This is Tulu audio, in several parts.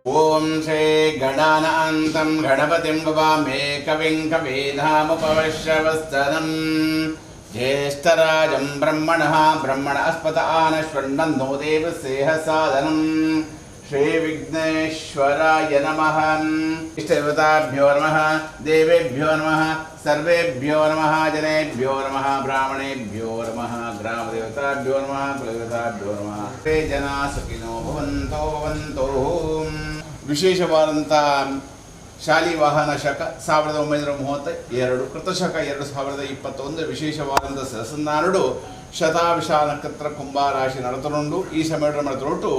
ಓಂ ಶ್ರೀ ಗಣಾನಾಂತಂ ಗಣಪತಿಂ ಭವಾಮೇ ಕವಿಂ ಕವೀನಾಮುಪವಶ್ರವಸ್ತನಂ ಜ್ಯೇಷ್ಠರಾಜಂ ಬ್ರಹ್ಮಣಃ ಬ್ರಹ್ಮಣಸ್ಪತ ಆನಶ್ವಣ್ಣನ್ನೋ ದೇವಸ್ಯೇಹ ಸಾಧನಂ ಶ್ರೀ ವಿಘ್ನೇಶ್ವರಾಯ ನಮಃ. ಇಷ್ಟದೇವತಾಭ್ಯೋ ನಮಃ, ದೇವೇಭ್ಯೋ ನಮಃ, ಸರ್ವೇಭ್ಯೋ ನಮಃ, ಜನೇಭ್ಯೋ ನಮಃ, ಬ್ರಾಹ್ಮಣೇಭ್ಯೋ ನಮಃ, ಗ್ರಾಮದೇವತಾಭ್ಯೋ ನಮಃ, ಕುಲದೇವತಾಭ್ಯೋ ನಮಃ. ಸರ್ವೇ ಜನಾ ಸುಖಿನೋ ಭವಂತೋ ಭವಂತೋ. ವಿಶೇಷವಾದಂಥ ಶಾಲಿವಾಹನ ಶಕ 1932, ಕೃತಶಕ 2021 ವಿಶೇಷವಾದಂಥ ಸಸನ್ನಾರುಡು ಶತಾಭಿಷ ನಕ್ಷತ್ರ ಕುಂಭರಾಶಿ ನಡತನುಂಡು. ಈ ಸಮಯ ನಡೆದೊಟ್ಟು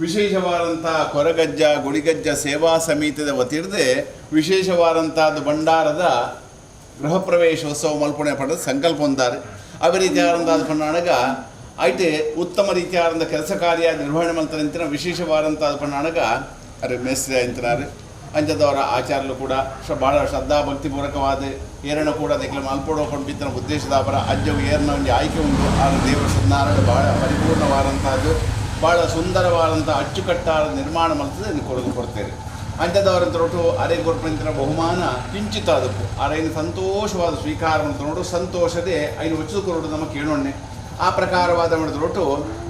ವಿಶೇಷವಾದಂಥ ಕೊರಗಜ್ಜ ಗುಳಿಗಜ್ಜ ಸೇವಾ ಸಮಿತಿದ ವತಿರ್ದೆ ವಿಶೇಷವಾದಂಥದ್ದು ಭಂಡಾರದ ಗೃಹ ಪ್ರವೇಶೋತ್ಸವ ಮಲ್ಪುಣೆ ಪಡೆದು ಸಂಕಲ್ಪ ಹೊಂದಾರೆ. ಅದೇ ರೀತಿಯಾದಂಥ ಪಣ್ಣಾಣಗ ಐತೆ ಉತ್ತಮ ರೀತಿಯಾದಂಥ ಕೆಲಸ ಕಾರ್ಯ ನಿರ್ವಹಣೆ ಮಂತ್ರ ನಿಂತಿನ ವಿಶೇಷವಾದಂಥ ಪಣ್ಣಾಣಗ ಅರೆ ಮೇಸ್ತ್ರಿ ಅಂತಿನಾರೆ ಅಂಚದವರ ಆಚಾರ್ಯರು ಕೂಡ ಭಾಳ ಶ್ರದ್ಧಾ ಭಕ್ತಿಪೂರ್ವಕವಾದ ಏರಣ ಕೂಡ ಅದಕ್ಕೆ ಮಲ್ಪೊಡೋ ಕೊಂಡ್ಬಿತ್ತನ ಉದ್ದೇಶದಾಪರ ಅಜ್ಜವು ಏರನ ಒಂದು ಆಯ್ಕೆ ಉಂಟು. ಆ ದೇವರ ಸನ್ನಾರಣ ಭಾಳ ಪರಿಪೂರ್ಣವಾದಂಥದ್ದು, ಭಾಳ ಸುಂದರವಾದಂಥ ಅಚ್ಚುಕಟ್ಟಾದ ನಿರ್ಮಾಣ ಮಾಡ್ತದೆ ಕೊಡಗು ಕೊಡ್ತೇವೆ. ಅಂಥದವರಂತ ಒಟ್ಟು ಅರೆ ಕೊರ್ಪಂತಿನ ಬಹುಮಾನ ಕಿಂಚಿತ ಅದಕ್ಕೂ ಅರೈನ ಸಂತೋಷವಾದ ಸ್ವೀಕಾರ ಅಂತ ನೋಡು ಸಂತೋಷದೇ ಐನು ಒಚ್ಚು ಕೊರಡು ನಮ್ಮ ಕೇಳೋಣ್ಣೆ. ಆ ಪ್ರಕಾರವಾದ ಮಾಡಿದ್ರೊಟ್ಟು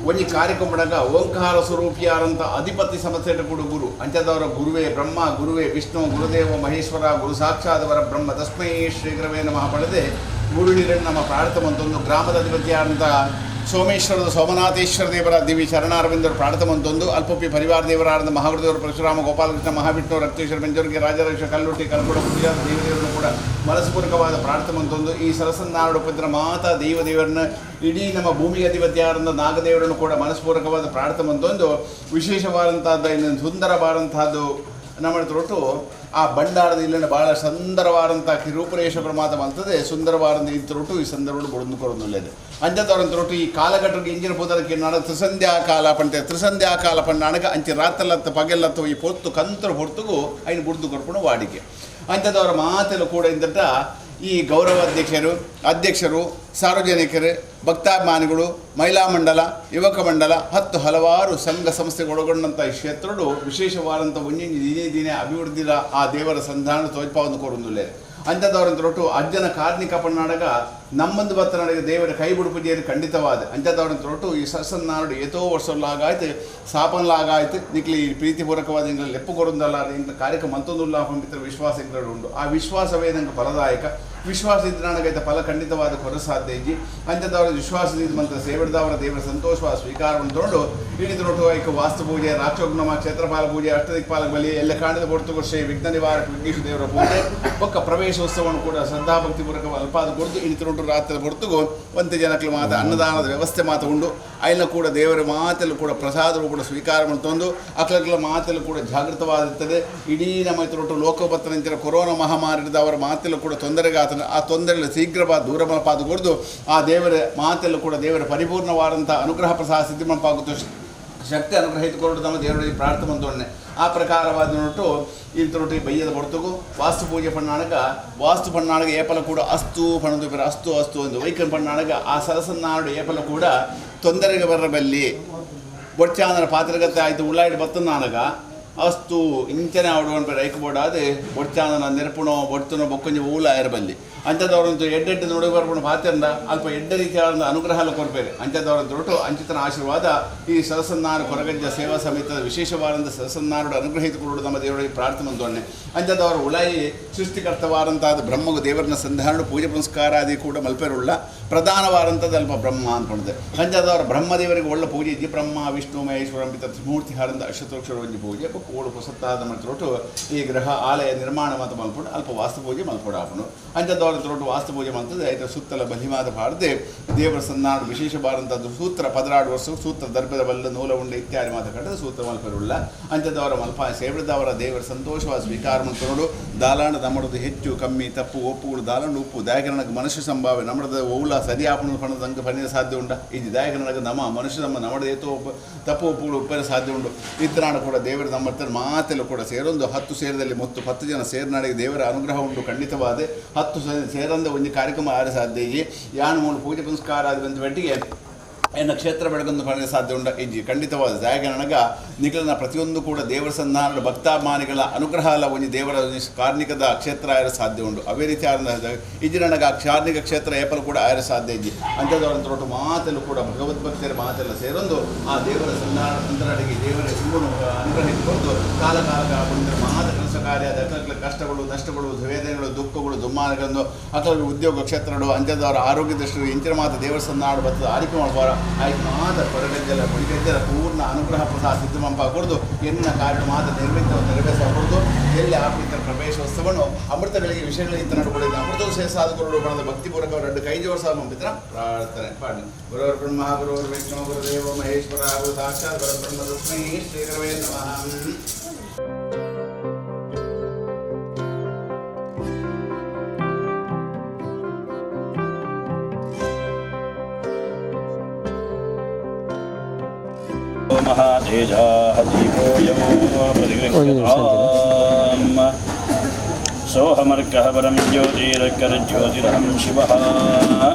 ಒಂಜಿ ಕಾರ್ಯಕ್ರಮದಾಗ ಓಂಕಾರ ಸ್ವರೂಪಿಯಾರಂಥ ಅಧಿಪತಿ ಸಮಸ್ಯೆ ಕೂಡ ಗುರು ಅಂಥದವರ ಗುರುವೇ ಬ್ರಹ್ಮ, ಗುರುವೇ ವಿಷ್ಣು, ಗುರುದೇವ ಮಹೇಶ್ವರ, ಗುರು ಸಾಕ್ಷಾದವರ ಬ್ರಹ್ಮ ತಸ್ಮೈ ಶ್ರೀ ಗುರವೇ ನಮಃ ಪಡೆದೆ ಗುರು ಹಿರಣ್ಯ ನಮ್ಮ ಪ್ರಾರ್ಥನೆ ಅಂತೊಂದು ಗ್ರಾಮದ ಅಧಿಪತಿಯಾದಂಥ ಸೋಮೇಶ್ವರದ ಸೋಮನಾಥೇಶ್ವರ ದೇವರ ದೇವಿ ಶರಣಾರವಿಂದರು ಪ್ರಾರ್ಥನೆ ಅಂತೊಂದು ಅಲ್ಪಪಿ ಪರಿವಾರ ದೇವರಾದ ಮಹಾಗುರುದೇವರು ಪರಶುರಾಮ ಗೋಪಾಲಕೃಷ್ಣ ಮಹಾವಿಷ್ಣು ರಕ್ತೇಶ್ವರ ಬೆಂಜೋರಿಗೆ ರಾಜರಾಜೇಶ್ವರ ಕಲ್ಲುಟ್ಟಿ ಕಲ್ಕುಡ ಪೂಜಾ ದೇವದೇವರನ್ನು ಕೂಡ ಮನಸ್ಪೂರ್ವಕವಾದ ಪ್ರಾರ್ಥನೆ ಅಂತೊಂದು ಈ ಸರಸನ್ನಾಡು ಪತ್ರ ಮಾತಾ ದೇವದೇವರನ್ನ ಇಡೀ ನಮ್ಮ ಭೂಮಿಗೆ ಅಧಿಪತಿಯಾದಂಥ ನಾಗದೇವರನ್ನು ಕೂಡ ಮನಸ್ಪೂರ್ವಕವಾದ ಪ್ರಾರ್ಥನೆ ಅಂತೊಂದು ವಿಶೇಷವಾದಂಥದ್ದು ಇನ್ನೊಂದು ಸುಂದರವಾದಂತಹದ್ದು ನಮ್ಮ ಒಟ್ಟು ಆ ಭಂಡಾರದ ಇಲ್ಲನ ಭಾಳ ಸುಂದರವಾದಂಥ ರೂಪರೇಶ್ವರ ಮಾತ ಬಂತದೆ ಸುಂದರವಾದಂಥ ಇಂತರೊಟ್ಟು ಈ ಸಂದರ್ಭ ಬುಡಂದು ಕೊರೊಂದುಲ್ಲೆದು ಅಂಚದವರಂತ ಈ ಕಾಲಘಟ್ಟಕ್ಕೆ ಇಂಜಿನ ಪೋದರಕ್ಕೆ ನಾಡ ತ್ರಿಸಂಧ್ಯಾ ಕಾಲ ಪಂಟೆ ತ್ರಿಸಂಧ್ಯಾ ಕಾಲ ಪಣ್ಣಾಣಗ ಅಂಚೆ ರಾತ್ರಿಲತ್ತ ಪಗೆಲ್ಲತ್ತ ಈ ಪೊತ್ತು ಕಂತರ ಹೊರ್ತುಗು ಐನು ಬುಡ್ದು ಕೊರ್ಪುಣ ವಾಡಿಕೆ ಅಂಥದವರ ಮಾತೆಲ್ಲ ಕೂಡ ಇಂದಟ ಈ ಗೌರವಾಧ್ಯಕ್ಷರು ಅಧ್ಯಕ್ಷರು ಸಾರ್ವಜನಿಕರು ಭಕ್ತಾಭಿಮಾನಿಗಳು ಮಹಿಳಾ ಮಂಡಲ ಯುವಕ ಮಂಡಲ ಹತ್ತು ಹಲವಾರು ಸಂಘ ಸಂಸ್ಥೆಗಳೊಳಗೊಂಡಂಥ ಈ ಕ್ಷೇತ್ರಡು ವಿಶೇಷವಾದಂಥ ಒಂಜೊಂಜಿ ದಿನೇ ದಿನೇ ಅಭಿವೃದ್ಧಿರ ಆ ದೇವರ ಸಂಧಾನ ತೋಜ್ಪಾವನ್ನು ಕೋರುಂದುಲ್ಲೆ ಅಂಥದವರಂತ ಒಟ್ಟು ಅಜ್ಜನ ಕಾರ್ಣಿಕ ಪಣ್ಣಾಡಗ ನಮ್ಮಂದು ಬತ್ತನಾಡಿಗೆ ದೇವರ ಕೈ ಬಿಡುಪುಜೆಯಲ್ಲಿ ಖಂಡಿತವಾದ ಅಂಥದವರಂತ ಒಟ್ಟು ಈ ಸಸನ್ನಾಡು ಏತೋ ವರ್ಷಲಾಗಾಯ್ತು ಸ್ಥಾಪನಲಾಗಾಯ್ತು ನಿಕ್ಲಿ ಈ ಪ್ರೀತಿಪೂರ್ವಕವಾದ ಇಂಗ್ಲ ಲೆಪ್ಪು ಕೊರುಂದಲ್ಲ ಇಂಥ ಕಾರ್ಯಕ್ರಮ ಅಂತೊಂದುಲ್ಲ ಪಂಪಿತರ ವಿಶ್ವಾಸ ಇಂಗ್ಲಡು ಉಂಟು. ಆ ವಿಶ್ವಾಸವೇ ನಂಗೆ ಫಲದಾಯಕ ವಿಶ್ವಾಸ ಇದ್ದ ನನಗೈತೆ ಫಲ ಖಂಡಿತವಾದ ಕೊರ ಸಾಧ್ಯ ಇಜ್ಜಿ ಅಂಥದವರ ವಿಶ್ವಾಸದಿಂದ ಮಂತ್ರ ಸೇವಿಡ್ದವರ ದೇವರ ಸಂತೋಷವಾದ ಸ್ವೀಕಾರವನ್ನು ತಗೊಂಡು ಹಿಡಿದು ಐಕ ವಾಸ್ತು ಪೂಜೆ ರಾಕ್ಷೋಗ್ನಮ ಕ್ಷೇತ್ರಪಾಲ ಪೂಜೆ ಅಷ್ಟದಿಕ್ಪಾಲ ಬಲಿ ಎಲ್ಲ ಕಾಣದ ಹೊರತು ಶ್ರೀ ವಿಘ್ನ ನಿವಾರಕ ವಿಘ್ನೇಶ್ವರ ದೇವರ ಪೂಜೆ ಬೊಕ್ಕ ಪ್ರವೇಶೋತ್ಸವವನ್ನು ಕೂಡ ಶ್ರದ್ಧಾಭಕ್ತಿಪೂರ್ವಕ ಅಲ್ಪಾದ ಕೊಡ್ದು ಇಳಿತರೊಟ್ಟು ರಾತ್ರಿ ಹೊರತುಗು ಒಂತೆ ಜನಕ್ಕೆ ಮಾತ ಅನ್ನದಾನದ ವ್ಯವಸ್ಥೆ ಮಾತು ಉಂಡು. ಐನ ಕೂಡ ದೇವರ ಮಾತೆಲ್ಲೂ ಕೂಡ ಪ್ರಸಾದವು ಕೂಡ ಸ್ವೀಕಾರ ಮಾಡ್ತೊಂದು ಅಕ್ಲಕ್ಲ ಮಾತೆಲ್ಲೂ ಕೂಡ ಜಾಗೃತವಾಗಿರ್ತದೆ. ಇಡೀ ನಮ್ಮ ಇತರೊಟ್ಟು ಲೋಕೋಪತ್ರ ಕೊರೋನಾ ಮಹಾಮಾರಿ ಅವರ ಮಾತೆಲ್ಲೂ ಕೂಡ ತೊಂದರೆಗಾತನ ಆ ತೊಂದರೆಗಳು ಶೀಘ್ರವಾದ ದೂರ ಮನಪಾದ ಕೊಡ್ದು ಆ ದೇವರ ಮಾತೆಲ್ಲೂ ಕೂಡ ದೇವರ ಪರಿಪೂರ್ಣವಾದಂಥ ಅನುಗ್ರಹ ಪ್ರಸಾದ ಸಿದ್ಧಿ ಮನಪಾಗುತ್ತ ಶಕ್ತಿ ಅನುಗ್ರಹ ಇದ್ಕೊಂಡು ನಮ್ಮ ದೇವರಲ್ಲಿ ಪ್ರಾರ್ಥನೆ ಬಂದೊಡನೆ ಆ ಪ್ರಕಾರವಾದ ನೋಟು ಈ ತೊರಟಿ ಬಯ್ಯದ ಹೊರತುಗು ವಾಸ್ತು ಪೂಜೆ ಪಣ್ಣಾಣಗ ವಾಸ್ತು ಪಣ್ಣಾಣಗ ಏಪಲ ಕೂಡ ಅಸ್ತು ಪಣದು ಬೇರೆ ಅಸ್ತು ಅಸ್ತು ಒಂದು ವೈಕನ್ ಪಣ್ಣಾಣಗ ಆ ಸರಸನ್ನಾಡು ಏಪಲ ಕೂಡ ತೊಂದರೆಗೆ ಬರಬಲ್ಲಿ ಬೊಚ್ಚಾಂದ್ರ ಪಾತ್ರಗತೆ ಆಯಿತು ಉಳ್ಳಾಯಿಡು ಬತ್ತನಾನಗ ಅಸ್ತು ಇಂಚನೆ ಆಡುವನ್ ಬೇರೆ ಐಕಬೋಡಾದೆ ಬೊಚ್ಚಾಂದನ ನೆರಪುಣೋ ಬೊಟ್ಟುನೋ ಬೊಕ್ಕೊಂಜಿ ಊಲ ಇರಬಲ್ಲಿ ಅಂಥದವರಂತೂ ಎಡ್ಡೆಡ್ಡು ನೋಡಿ ಬರ್ಪುಣ ಪಾತ್ರಂದ ಅಲ್ಪ ಎಡ್ಡ ರೀತಿಯಾದ ಅನುಗ್ರಹ ಕೊರ್ಪೇರೆ ಅಂಥದವರಂತ ಒಟ್ಟು ಅಂಚಿತನ ಆಶೀರ್ವಾದ ಈ ಸರಸನ್ನಾರು ಕೊರಗಜ್ಜ ಸೇವಾ ಸಮಿತದ ವಿಶೇಷವಾದಂಥ ಸರಸನ್ನಾರುಡು ಅನುಗ್ರಹಿತ ನಮ್ಮ ದೇವರಿಗೆ ಪ್ರಾರ್ಥನೆ ಬಂದೊಣ್ಣೆ ಅಂಥದವರ ಉಳಾಯಿ ಸೃಷ್ಟಿಕರ್ತವಾದಂತಹ ಬ್ರಹ್ಮಗು ದೇವರನ್ನ ಸಂಧಾನ ಪೂಜೆ ಪುನಸ್ಕಾರಾದಿ ಕೂಡ ಮಲ್ಪೆರುಳ್ಳ ಪ್ರಧಾನವಾದಂಥದ್ದು ಅಲ್ಪ ಬ್ರಹ್ಮ ಅಂದ್ಕೊಂಡಿದೆ. ಅಂಚಾದವರ ಬ್ರಹ್ಮದೇವರಿಗೆ ಒಳ್ಳೆ ಪೂಜೆ ಇದ್ದು ಬ್ರಹ್ಮ ವಿಷ್ಣು ಮಹೇಶ್ವರ ತ್ರಿಮೂರ್ತಿ ಹಾರಂದ ಅಶ್ವತ್ಥವೃಕ್ಷರ ಒಂಜಿ ಪೂಜೆ ಓಳು ಹೊಸತ್ತಾದ ಮಲ್ತೊಟ್ಟು ಈ ಗೃಹ ಆಲಯ ನಿರ್ಮಾಣ ಮಾತ್ರ ಮಲ್ಪುಂಡು ಅಲ್ಪ ವಾಸ್ತು ಪೂಜೆ ಮಲ್ಪೊಡು ಆಪುಂಡು. ಅಂಚದವರ ತೋಟು ವಾಸ್ತು ಪೂಜೆ ಮಲ್ತದೆ ಐತ ಸುತ್ತಲ ಬಲಿಮಾದ ಪಾಡದೆ ದೇವರ ಸನ್ನಾಡು ವಿಶೇಷ ಬಾರಂಥದ್ದು ಸೂತ್ರ 16 ವರ್ಷ ಸೂತ್ರ ದರ್ಭದ ಬಲ್ಲ ನೂಲ ಉಂಡೆ ಇತ್ಯಾದಿ ಮಾತು ಕಟ್ಟದ ಸೂತ್ರ ಮಲ್ಪರುಳ್ಳ ಅಂಚದವರ ಮಲ್ಪ ಸೇವಿದವರ ದೇವರ ಸಂತೋಷವಾದ ಸ್ವೀಕಾರ ಮಲ್ತನೋಡು ದಾಲಾಂಡ ನಮ್ಮಡದು ಹೆಚ್ಚು ಕಮ್ಮಿ ತಪ್ಪು ಒಪ್ಪುಗಳು ದಾಲಾಂಡ ಉಪ್ಪು ದಾಯಕರಣಕ್ಕೆ ಮನುಷ್ಯ ಸಂಭಾವ್ಯ ನಮ್ಮಡದ ಓಲ ಸರಿ ಆಪಣ ಪಣದ ಪಣಿಯ ಸಾಧ್ಯ ಉಂಡ ಇದು ದಾಯಕರಣಕ್ಕೆ ನಮ್ಮ ಮನುಷ್ಯ ನಮ್ಮ ನಮ್ಮಡದ ಏತೋ ತಪ್ಪು ಒಪ್ಪುಗಳು ಉಪ್ಪರ ಸಾಧ್ಯ ಉಂಟು. ಇತ್ತನಾಡು ಕೂಡ ದೇವರು ನಮ್ಮ ಮಾತೆಲ್ಲ ಕೂಡ ಸೇರೊಂದು 10 ಸೇರದಲ್ಲಿ ಮೊತ್ತು 10 ಜನ ಸೇರಿನಾಡಿಗೆ ದೇವರ ಅನುಗ್ರಹ ಉಂಟು ಖಂಡಿತವಾದ 10 ಸೇರಂದ ಒಂದು ಕಾರ್ಯಕ್ರಮ ಆರ ಸಾಧ್ಯ ಇಜ್ಜಿ ಯಾನು ಮೂಲ ಪೂಜೆ ಪುನಸ್ಕಾರ ಆದ ಒಂದು ಬೆಟ್ಟಿಗೆ ಎನ್ನ ಕ್ಷೇತ್ರ ಬೆಳಗೊಂದು ಪಡೆಯ ಸಾಧ್ಯ ಉಂಡ ಇಜ್ಜಿ ಖಂಡಿತವಾದ. ಜಾಗರಣಗ ನಿಖಲನ ಪ್ರತಿಯೊಂದು ಕೂಡ ದೇವರ ಸನ್ನಿಧಾನದ ಭಕ್ತಾಭಿಮಾನಿಗಳ ಅನುಗ್ರಹ ಅಲ್ಲ ಒಂಜಿ ದೇವರ ಕಾರ್ಣಿಕದ ಕ್ಷೇತ್ರ ಆಯರ ಸಾಧ್ಯ ಉಂಟು. ಅವೇ ರೀತಿ ಆರ ಇಜ್ಜಿರಣಗ ಕಾರ್ಣಿಕ ಕ್ಷೇತ್ರ ಏಪಲು ಕೂಡ ಆಯರ ಸಾಧ್ಯ ಇಜ್ಜಿ. ಅಂಥದ್ದವರಂತರೊಟ್ಟು ಮಾತೆಲ್ಲೂ ಕೂಡ ಭಗವದ್ಭಕ್ತರ ಮಾತೆಲ್ಲ ಸೇರೊಂದು ಆ ದೇವರ ಸನ್ನಿಧಾನ ಸಂತರಡಿಗೆ ದೇವರ ಶಿವನು ಅನುಗ್ರಹಿಸಿಕೊಂಡು ಕಾಲ ಕಾಲ ಬಂದರೆ ಮಾತ ಕೆಲಸ ಕಾರ್ಯ ದಕ್ಕಲ ಕಷ್ಟಗಳು ನಷ್ಟಗಳು ವೇದನೆಗಳು ದುಃಖಗಳು ದುಮ್ಮಾನಗಳನ್ನು ಅಥವಾ ಉದ್ಯೋಗ ಕ್ಷೇತ್ರಗಳು ಅಂಥದ್ದವರ ಆರೋಗ್ಯ ದೃಷ್ಟಿ ಇಂಚಿನ ಮಾತು ದೇವರ ಸನ್ನಿಧಾನ ಬರ್ತದೆ ಆರಿಕೆ ಮಾಡುವಾರ ಆಯ್ತು ಮಾತ ಕೊರಗಜ್ಜಲ ಗುಡಿಗಜ್ಜಲ ಪೂರ್ಣ ಅನುಗ್ರಹ ಪ್ರಸಾದ ಸಿದ್ಧಮಂಪ ಕೊಡದು ಎನ್ನ ಕಾರ್ಯ ಮಾತ ನಿರ್ಮಿತ ನೆರವೇರಿಸಕೊಡದು ಎಲ್ಲಿ ಆಪಿತರ ಪ್ರವೇಶೋತ್ಸವವನ್ನು ಅಮೃತ ಬೆಳಗ್ಗೆ ವಿಷಯಗಳ ಇತ್ತ ನಡುಕೊಂಡಿದ್ದ ಅಮೃತ ಶೇಷಾದ ಗುರುಗಳು ಬಣದ ಭಕ್ತಿಪೂರ್ವಕ ಎರಡು ಕೈ ಜೋಡಿಸ ಮಂಪಿತರ ಪ್ರಾರ್ಥನೆ ಪಾಡಿ. ಗುರುವರ್ ಬ್ರಹ್ಮ ಗುರುವರ್ ವಿಷ್ಣು ಗುರುದೇವ ಮಹೇಶ್ವರ ಗುರು ಸಾಕ್ಷಾತ್ ಪರಬ್ರಹ್ಮ ತಸ್ಮೈ ಶ್ರೀ ಗುರವೇ ನಮಃ. ಮಹಾತೇಜಾಃ ದೀಪೋಯಂ ಪರಿಗೃಹ್ಯತಾಂ ಸೋಹಮರ್ಕಃ ಪರಂ ಜ್ಯೋತಿರರ್ಕರ್ಜ್ಯೋತಿರಹಂ ಶಿವಃ.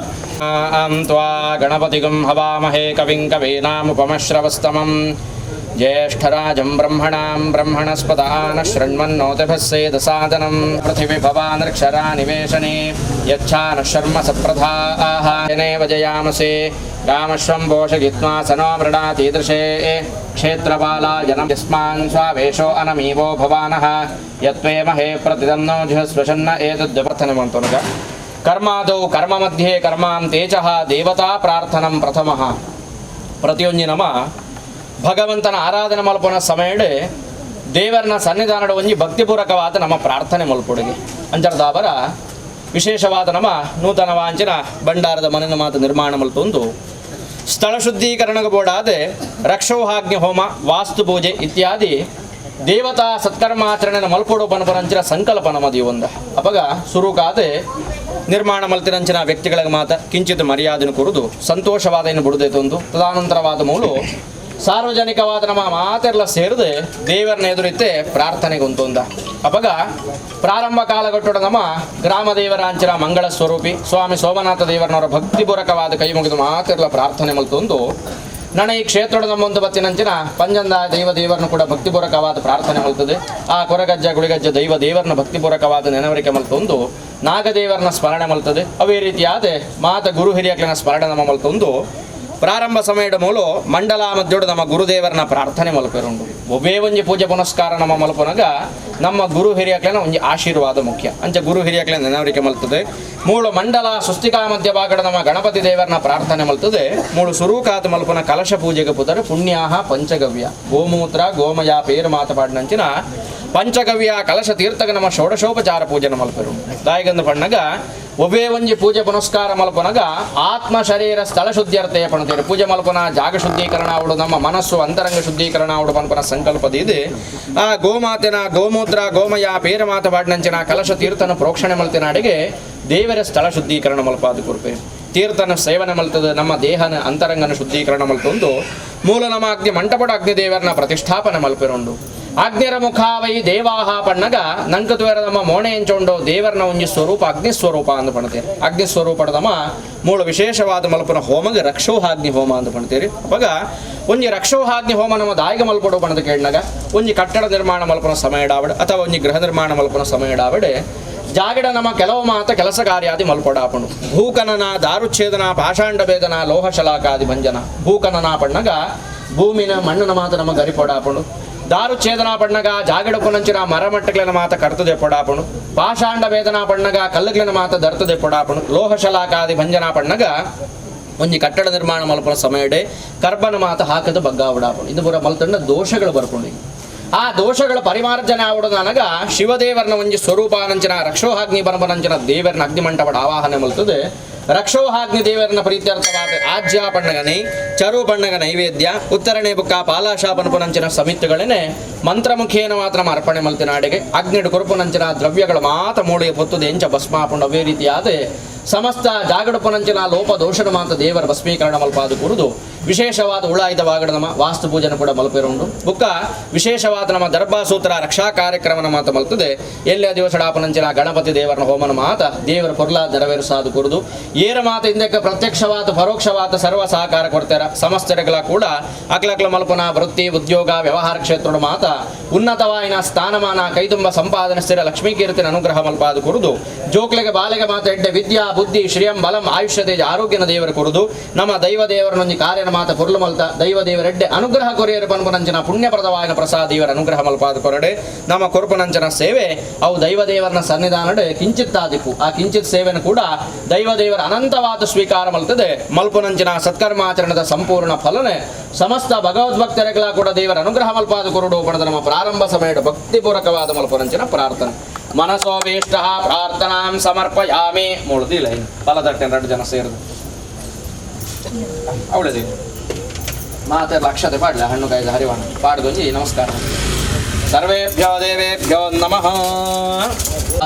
ಆಂ ತ್ವಾ ಗಣಪತಿಗಂ ಹವಾಮಹೇ ಕವಿಂ ಕವೀನಾಮುಪಮಶ್ರವಸ್ತಮಂ ಜ್ಯೇಷ್ಠರಾಜಂ ಬ್ರಹ್ಮಣಾಂ ಬ್ರಹ್ಮಣಸ್ಪತ ಆನಃ ಶೃಣ್ವನ್ನೋತಿಭಿಃ ಸೇದಸಾದನಂ ಪೃಥಿವಿ ಭವಾನೃಕ್ಷರಾ ನಿವೇಶನೆ ಯಚ್ಛಾನಃ ಶರ್ಮ ಸಪ್ರಧಾಃ ಜನೇವ ಜಯಾಮಸೆ ರಾಮಶ್ವಂ ಪೋಷಯಿತ್ವಾ ಸನೋ ಮೃಡಾತೀದೃಶೇ ಕ್ಷೇತ್ರಪಾಲಾಯ ನಮಃ ಯಸ್ಮಾನ್ ಸ್ವಾವೇಶೋ ಅನಮೀವೋ ಭವಾನಃ ಯತ್ವೇಮಹೇ ಪ್ರತಿದನ್ನೋ ಜುಹಸ್ವಶನ್ನ ಏತದ್ವರ್ಥನೆ ಮಂತುನಗ ಕರ್ಮಾದೌ ಕರ್ಮ ಮಧ್ಯೆ ಕರ್ಮಾಂತೆ ಚ ದೇವತಾ ಪ್ರಾರ್ಥನಂ ಪ್ರಥಮಃ. ಪ್ರತಿಯೊಂಜಿ ನಮ ಭಗವಂತನ ಆರಾಧನೆ ಮಲ್ಪುನ ಸಮಯಡ್ ದೇವರನ ಸನ್ನಿಧಾನದ ಒಂಜಿ ಭಕ್ತಿಪೂರ್ವಕವಾದ ನಮ್ಮ ಪ್ರಾರ್ಥನೆ ಮಲ್ಪುಡುಗೆ ಅಂಚರ್ದಾವರ ವಿಶೇಷವಾದ ನಮ್ಮ ನೂತನ ವಾಂಚಿನ ಭಂಡಾರದ ಮನೆಯ ಮಾತು ನಿರ್ಮಾಣ ಮಲ್ತೊಂದು ಸ್ಥಳ ಶುದ್ಧೀಕರಣಕ್ಕೆ ಬೋಡಾದ ರಕ್ಷೋಹಾಗ್ನಿ ಹೋಮ ವಾಸ್ತು ಪೂಜೆ ಇತ್ಯಾದಿ ದೇವತಾ ಸತ್ಕರ್ಮಾಚರಣೆ ಮಲ್ಪೊಡು ಪನ್ಪರಂಚಿನ ಸಂಕಲ್ಪ ನಮ್ಮದು ಒಂದ ಅಪಗ ಸುರುಕಾದ ನಿರ್ಮಾಣ ಮಲ್ತಿರಂಚಿನ ವ್ಯಕ್ತಿಗಳಿಗೆ ಮಾತ ಕಿಂಚಿತ್ ಮರ್ಯಾದೆಯನ್ನು ಕೊರುದು ಸಂತೋಷವಾದ ಏನು ಬಿಡುದೈತೊಂದು ತದಾನಂತರವಾದ ಮೂಲು ಸಾರ್ವಜನಿಕವಾದ ನಮ್ಮ ಮಾತೆಲ್ಲ ಸೇರಿದೆ ದೇವರನ್ನ ಎದುರಿತ್ತೆ ಪ್ರಾರ್ಥನೆಗೊಂತೊಂದ ಅಪಗ ಪ್ರಾರಂಭ ಕಾಲಗಟ್ಟೋಡ ನಮ್ಮ ಗ್ರಾಮ ದೇವರಾಂಚಿನ ಮಂಗಳ ಸ್ವರೂಪಿ ಸ್ವಾಮಿ ಸೋಮನಾಥ ದೇವರನವರ ಭಕ್ತಿಪೂರ್ವಕವಾದ ಕೈ ಮುಗಿದು ಮಾತೆಲ್ಲ ಪ್ರಾರ್ಥನೆ ಮಲ್ತೊಂದು ನನ್ನ ಈ ಕ್ಷೇತ್ರದ ನಮ್ಮೊಂದು ಬತ್ತಿನಂಚಿನ ಪಂಜಂದ ದೈವ ದೇವರನ್ನು ಕೂಡ ಭಕ್ತಿಪೂರ್ವಕವಾದ ಪ್ರಾರ್ಥನೆ ಮಲ್ತದೆ. ಆ ಕೊರಗಜ್ಜ ಗುಳಿಗಜ್ಜ ದೈವ ದೇವರನ್ನ ಭಕ್ತಿಪೂರ್ವಕವಾದ ನೆನವರಿಕೆ ಮಲ್ತೊಂದು ನಾಗದೇವರನ್ನ ಸ್ಮರಣೆ ಮಲ್ತದೆ. ಅವೇ ರೀತಿಯಾದ ಮಾತ ಗುರು ಹಿರಿಯಕ್ಲನ ಸ್ಮರಣೆ ನಮ್ಮ ಮಲ್ತೊಂದು ಪ್ರಾರಂಭ ಸಮಯದ ಮೂಲ ಮಂಡಲ ಮಧ್ಯೋಡು ನಮ್ಮ ಗುರುದೇವರನ್ನ ಪ್ರಾರ್ಥನೆ ಮಲ್ಪೆರುಂಡು. ಒಬ್ಬೇ ಒಂಜಿ ಪೂಜೆ ಪುನಸ್ಕಾರ ನಮ್ಮ ಮಲ್ಪನಗ ನಮ್ಮ ಗುರು ಹಿರಿಯಕ್ಲನ ಒಂಜಿ ಆಶೀರ್ವಾದ ಮುಖ್ಯ ಅಂಚ ಗುರು ಹಿರಿಯಕ್ಲನ ನೆನವರಿಕೆ ಮಲ್ತದೆ. ಮೂಳು ಮಂಡಲ ಸುಸ್ತಿಕಾ ಮಧ್ಯ ಭಾಗದ ನಮ್ಮ ಗಣಪತಿ ದೇವರನ್ನ ಪ್ರಾರ್ಥನೆ ಮಲ್ತದೆ. ಮೂಳು ಸುರೂಕಾತ ಮಲ್ಪನ ಕಲಶ ಪೂಜೆಗೆ ಪುತರು ಪುಣ್ಯಾಹ ಪಂಚಗವ್ಯ ಗೋಮೂತ್ರ ಗೋಮಯ ಪೇರು ಮಾತಪಾಡಿನಂಚಿನ ಪಂಚಗವ್ಯ ಕಲಶ ತೀರ್ಥಗ ನಮ್ಮ ಷೋಡಶೋಪಚಾರ ಪೂಜೆನ ಮಲ್ಪರು. ದಾಯಿಗಂದು ಪಣ್ಣಗ ಒಬ್ಬೇ ಒಂಜಿ ಪೂಜೆ ಪುನಸ್ಕಾರ ಮಲ್ಪನಗ ಆತ್ಮ ಶರೀರ ಸ್ಥಳ ಶುದ್ಧಿಯರ್ಥೆಯ ಪಣತೇರು ಪೂಜೆ ಮಲ್ಪನ ಜಾಗ ಶುದ್ಧೀಕರಣ ಅವಡು ನಮ್ಮ ಮನಸ್ಸು ಅಂತರಂಗ ಶುದ್ಧೀಕರಣ ಅವಡು ಪನ್ಪನ ಸಂಕಲ್ಪದ ಇದೆ. ಆ ಗೋಮಾತೆನ ಗೋಮೂತ್ರ ಗೋಮಯ ಪೇರಮಾತ ಬಾಡ್ನಂಚಿನ ಕಲಶ ತೀರ್ಥನ ಪ್ರೋಕ್ಷಣೆ ಮಲ್ತಿನಾಡಿಗೆ ದೇವರ ಸ್ಥಳ ಶುದ್ಧೀಕರಣ ಮಲ್ಪಾದ ಕುರುಪೆ ತೀರ್ಥನ ಸೇವನೆ ಮಲ್ತದ ನಮ್ಮ ದೇಹನ ಅಂತರಂಗನ ಶುದ್ಧೀಕರಣ ಮಲ್ತೊಂದು ಮೂಲ ನಮ್ಮ ಅಗ್ನಿ ಮಂಟಪಡ ಅಗ್ನಿದೇವರನ್ನ ಪ್ರತಿಷ್ಠಾಪನೆ ಮಲ್ಪೆರುಂಡು. ಅಗ್ನಿರ ಮುಖಾವೈ ದೇವಾಹ ಪಣ್ಣಗ ನಂಕುತ್ವೇರ ನಮ್ಮ ಮೋಣೆ ಎಂಚೊಂಡು ದೇವರನ ಒಂಜಿ ಸ್ವರೂಪ ಅಗ್ನಿ ಸ್ವರೂಪ ಅಂದು ಪಣತೇರಿ. ಅಗ್ನಿ ಸ್ವರೂಪದ ನಮ್ಮ ಮೂಲ ವಿಶೇಷವಾದ ಮಲ್ಪನ ಹೋಮಗ ರಕ್ಷೋಹಾಗ್ನಿ ಹೋಮ ಅಂದು ಪಣತೇರಿ. ಅವಾಗ ಒಂಜಿ ರಕ್ಷೋಹಾಗ್ನಿ ಹೋಮ ನಮ್ಮ ದಾಯಿಗ ಮಲ್ಪಡು ಪಣದ ಕೇಳಿನಾಗ ಒಂಜಿ ಕಟ್ಟಡ ನಿರ್ಮಾಣ ಮಲ್ಪನ ಸಮಯ ಡಾವಡೆ ಅಥವಾ ಒಂಜಿ ಗೃಹ ನಿರ್ಮಾಣ ಮಲ್ಪನ ಸಮಯ ಡಾವಡೆ ಜಾಗಡ ನಮ್ಮ ಕೆಲವು ಮಾತ ಕೆಲಸ ಕಾರ್ಯಾದಿ ಮಲ್ಪಡಾಪಣು ಭೂಕನನ ದಾರುಚ್ಛೇದನ ಪಾಷಾಂಡ ಭೇದನ ಲೋಹ ಶಲಾಕಾದಿ ಭಂಜನ. ಭೂಕನನ ಪಣ್ಣಗ ಭೂಮಿನ ಮಣ್ಣಿನ ಮಾತು ನಮ್ಮ ಗರಿಪೊಡಾಪಣು. ದಾರು ಛೇದನಾ ಪಣ್ಣಗ ಜಾಗಡಪುನಂಚಿನ ಮರಮಟ್ಟಗ್ಲನ ಮಾತ ಕರ್ತದೆ ಪೊಡಾಪಣು ಪಾಷಾಂಡ ವೇದನಾ ಪಣ್ಣಗ ಕಲ್ಲುಗ್ಲನ ಮಾತ ದರ್ತದೆ ಪೊಡಾಪಣು ಲೋಹಶಲಾಕಾದಿ ಭಂಜನಾ ಪಣ್ಣಗ ಒಂಜಿ ಕಟ್ಟಡ ನಿರ್ಮಾಣ ಮಲ್ಪುನ ಸಮಯಡೆ ಕರ್ಬನ ಮಾತ ಹಾಕದ ಬಗ್ಗಾವಡಾಪಣು ಇದು ಪೂರ ಮಲ್ತಂಡ ದೋಷಗಳು ಬರ್ಕೊಂಡು ಆ ದೋಷಗಳ ಪರಿಮಾರ್ಜನೆ ಆವಡು ನನಗ ಶಿವದೇವರನ ಒಂಜಿ ಸ್ವರೂಪಾನಂಚಿನ ರಕ್ಷೋಹಾಗ್ನಿ ಬನಬನಂಚಿನ ದೇವರನ ಅಗ್ನಿಮಂಟಪಡ ಆವಾಹನೆ ಮಲ್ತದೆ. ರಕ್ಷೋಹಾಗ್ನಿ ದೇವರನ ಪ್ರೀತ್ಯರ್ಥವಾದ ಆಜ್ಯ ಬಣ್ಣಗನೆ ಚರು ಬಣ್ಣಗ ನೈವೇದ್ಯ ಉತ್ತರಣೆ ಬುಕ್ಕ ಪಾಲಾಶ ಪನಪುನಂಚಿನ ಸಮಿತಿಗಳನ್ನೇ ಮಂತ್ರಮುಖೇನ ಮಾತ್ರ ಅರ್ಪಣೆ ಮಲ್ತಿನಾಡಿಗೆ ಅಗ್ನಿಡು ಕೊರಪುನಂಚಿನ ದ್ರವ್ಯಗಳ ಮಾತ ಮೂಳೆಯ ಪೊತ್ತುದು ಎಂಚ ಭಸ್ಮಾಪುಂಡ ಅವೇ ರೀತಿಯಾದ ಸಮಸ್ತ ಜಾಗಡಪುನಂಚಿನ ಲೋಪ ದೋಷದ ಮಾತ ದೇವರ ಭಸ್ಮೀಕರಣ ಮಲ್ಪಾದು ಕುರುದು ವಿಶೇಷವಾದ ಉಳಾಯ್ದ ವಾಗಡ ನಮ್ಮ ವಾಸ್ತು ಪೂಜನ ಕೂಡ ಮಲ್ಪಿರುಂಡು ಬುಕ್ಕ ವಿಶೇಷವಾದ ನಮ್ಮ ದರ್ಬಾಸೂತ್ರ ರಕ್ಷಾ ಕಾರ್ಯಕ್ರಮನ ಮಾತ ಮಲ್ತದೆ. ಎಲ್ಲೇ ದಿವಸಡಾಪನಂಚಿನ ಗಣಪತಿ ದೇವರನ ಹೋಮನ ಮಾತ ದೇವರ ಪೊರ್ಲಾ ನೆರವೇರಿಸಾದು ಕುರುದು ಏರ ಮಾತ ಹಿಂದಕ್ಕೆ ಪ್ರತ್ಯಕ್ಷವಾದ ಪರೋಕ್ಷವಾದ ಸರ್ವ ಸಹಕಾರ ಕೊಡ್ತಾರ ಸಮಸ್ತರೆಗಳ ಕೂಡ ಅಕ್ಲಕ್ಲ ಮಲ್ಪನ ವೃತ್ತಿ ಉದ್ಯೋಗ ವ್ಯವಹಾರ ಕ್ಷೇತ್ರದ ಮಾತ ಉನ್ನತವಾಯಿನ ಸ್ಥಾನಮಾನ ಕೈತುಂಬ ಸಂಪಾದನೆ ಸ್ಥಿರ ಲಕ್ಷ್ಮೀ ಕೀರ್ತಿನ ಅನುಗ್ರಹ ಮಲ್ಪಾದು ಕುರುದು ಜೋಕ್ಲೆಗೆ ಬಾಲೆಗೆ ಮಾತ ಎಡ್ಡೆ ವಿದ್ಯಾ ಬುದ್ಧಿ ಶ್ರಿಯಂ ಬಲಂ ಆಯುಷ್ಯ ತೇಜ ಆರೋಗ್ಯನ ದೇವರ ಕುರುದು ನಮ್ಮ ದೈವ ದೇವರನೊಂಜಿ ಕಾರ್ಯನ ಮಾತ ಪೊರ್ಲು ಮಲ್ತ ದೈವ ದೇವರೆಡ್ಡೆ ಅನುಗ್ರಹ ಕೊರಿಯರು ಪನ್ಪುನಂಚಿನ ಪುಣ್ಯಪ್ರದವಾಯಿನ ಪ್ರಸಾದ ದೇವರ ಅನುಗ್ರಹ ಮಲ್ಪಾದ ಕೊರಡೆ ನಮ್ಮ ಕೊರಪುನಂಚನ ಸೇವೆ ಅವು ದೈವ ದೇವರನ ಸನ್ನಿಧಾನಡೆ ಕಿಂಚಿತ್ತಾದಿಪ್ಪು ಆ ಕಿಂಚಿತ್ ಸೇವೆಯನ್ನು ಕೂಡ ದೈವ ದೇವರ ಅನಂತವಾದ ಸ್ವೀಕಾರ ಮಲ್ತದೆ. ಮಲ್ಪುನಂಚಿನ ಸತ್ಕರ್ಮಾಚರಣದ ಸಂಪೂರ್ಣ ಫಲನೆ ಸಮಸ್ತ ಭಗವದ್ಭಕ್ತರಿಗಳ ಕೂಡ ದೇವರ ಅನುಗ್ರಹ ಮಲ್ಪಾದ ಕೊರಡು ಪಡೆದ ನಮ್ಮ ಪ್ರಾರಂಭ ಸಮಯದ ಭಕ್ತಿಪೂರ್ವಕವಾದ ಮಲ್ಪುನಂಚಿನ ಪ್ರಾರ್ಥನೆ ಮನಸೋಭೀಷ್ಟ ಪ್ರಾರ್ಥನಾಂ ಸಮರ್ಪಯಾಮಿ ಮೂಳುದಿಲ್ಲ ಫಲದಟ್ಟೆ ಎರಡು ಜನ ಸೇರಿದು ಅವಳದಿ ಮಾತೆ ಲಕ್ಷತೆ ಪಾಡ್ಲ ಹಣ್ಣು ಕಾಯ್ದ ಹರಿವಾಣ ಪಾಡ್ದೊಂಜಿ ನಮಸ್ಕಾರ. ಸರ್ವೇಭ್ಯೋ ದೇವೇಭ್ಯೋ ನಮಃ.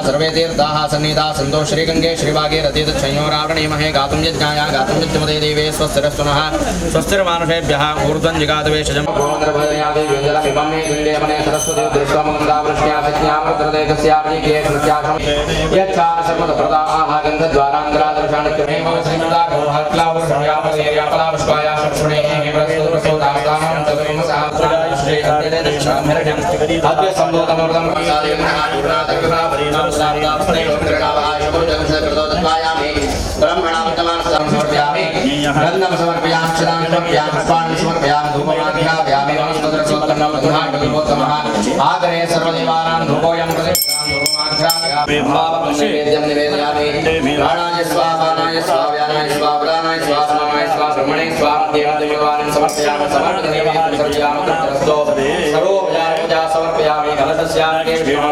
ಸರ್ವೇ ತೀರ್ಥಾಃ ಸನ್ನಿಧಾ ಸಂತೋ ಶ್ರೀಗಂಗೆ ಶ್ರೀವಾಗೆ ರತಿತಕ್ಷಯೋರಾವಣೀಮಹೇ ಗಾತುಂ ಯಜ್ಞಾಯ ಗಾತುಂ ಯಜ್ಞಮದೇ ದೇವೇ ಸ್ವಸ್ತಿರಸ್ತು ನಃ ಸ್ವಸ್ತಿರ್ಮಾನುಷೇಭ್ಯಃ ಊರ್ಧ್ವಂ ಜಿಗಾತವೇ ಶಜಂ आगरे सर्वदेवानां धूपोऽयं प्रतिष्ठां निवेदयामि प्राणाय स्वापानाय स्वाव्यानाय स्वाप्राणाय स्वासनाय स्वाब्रह्मणे स्वादेवदेवानं समर्पयामि समर्पयामि सर्वोपचारपूजा समर्पयामि कलशस्यार्घ्ये विष्णुः।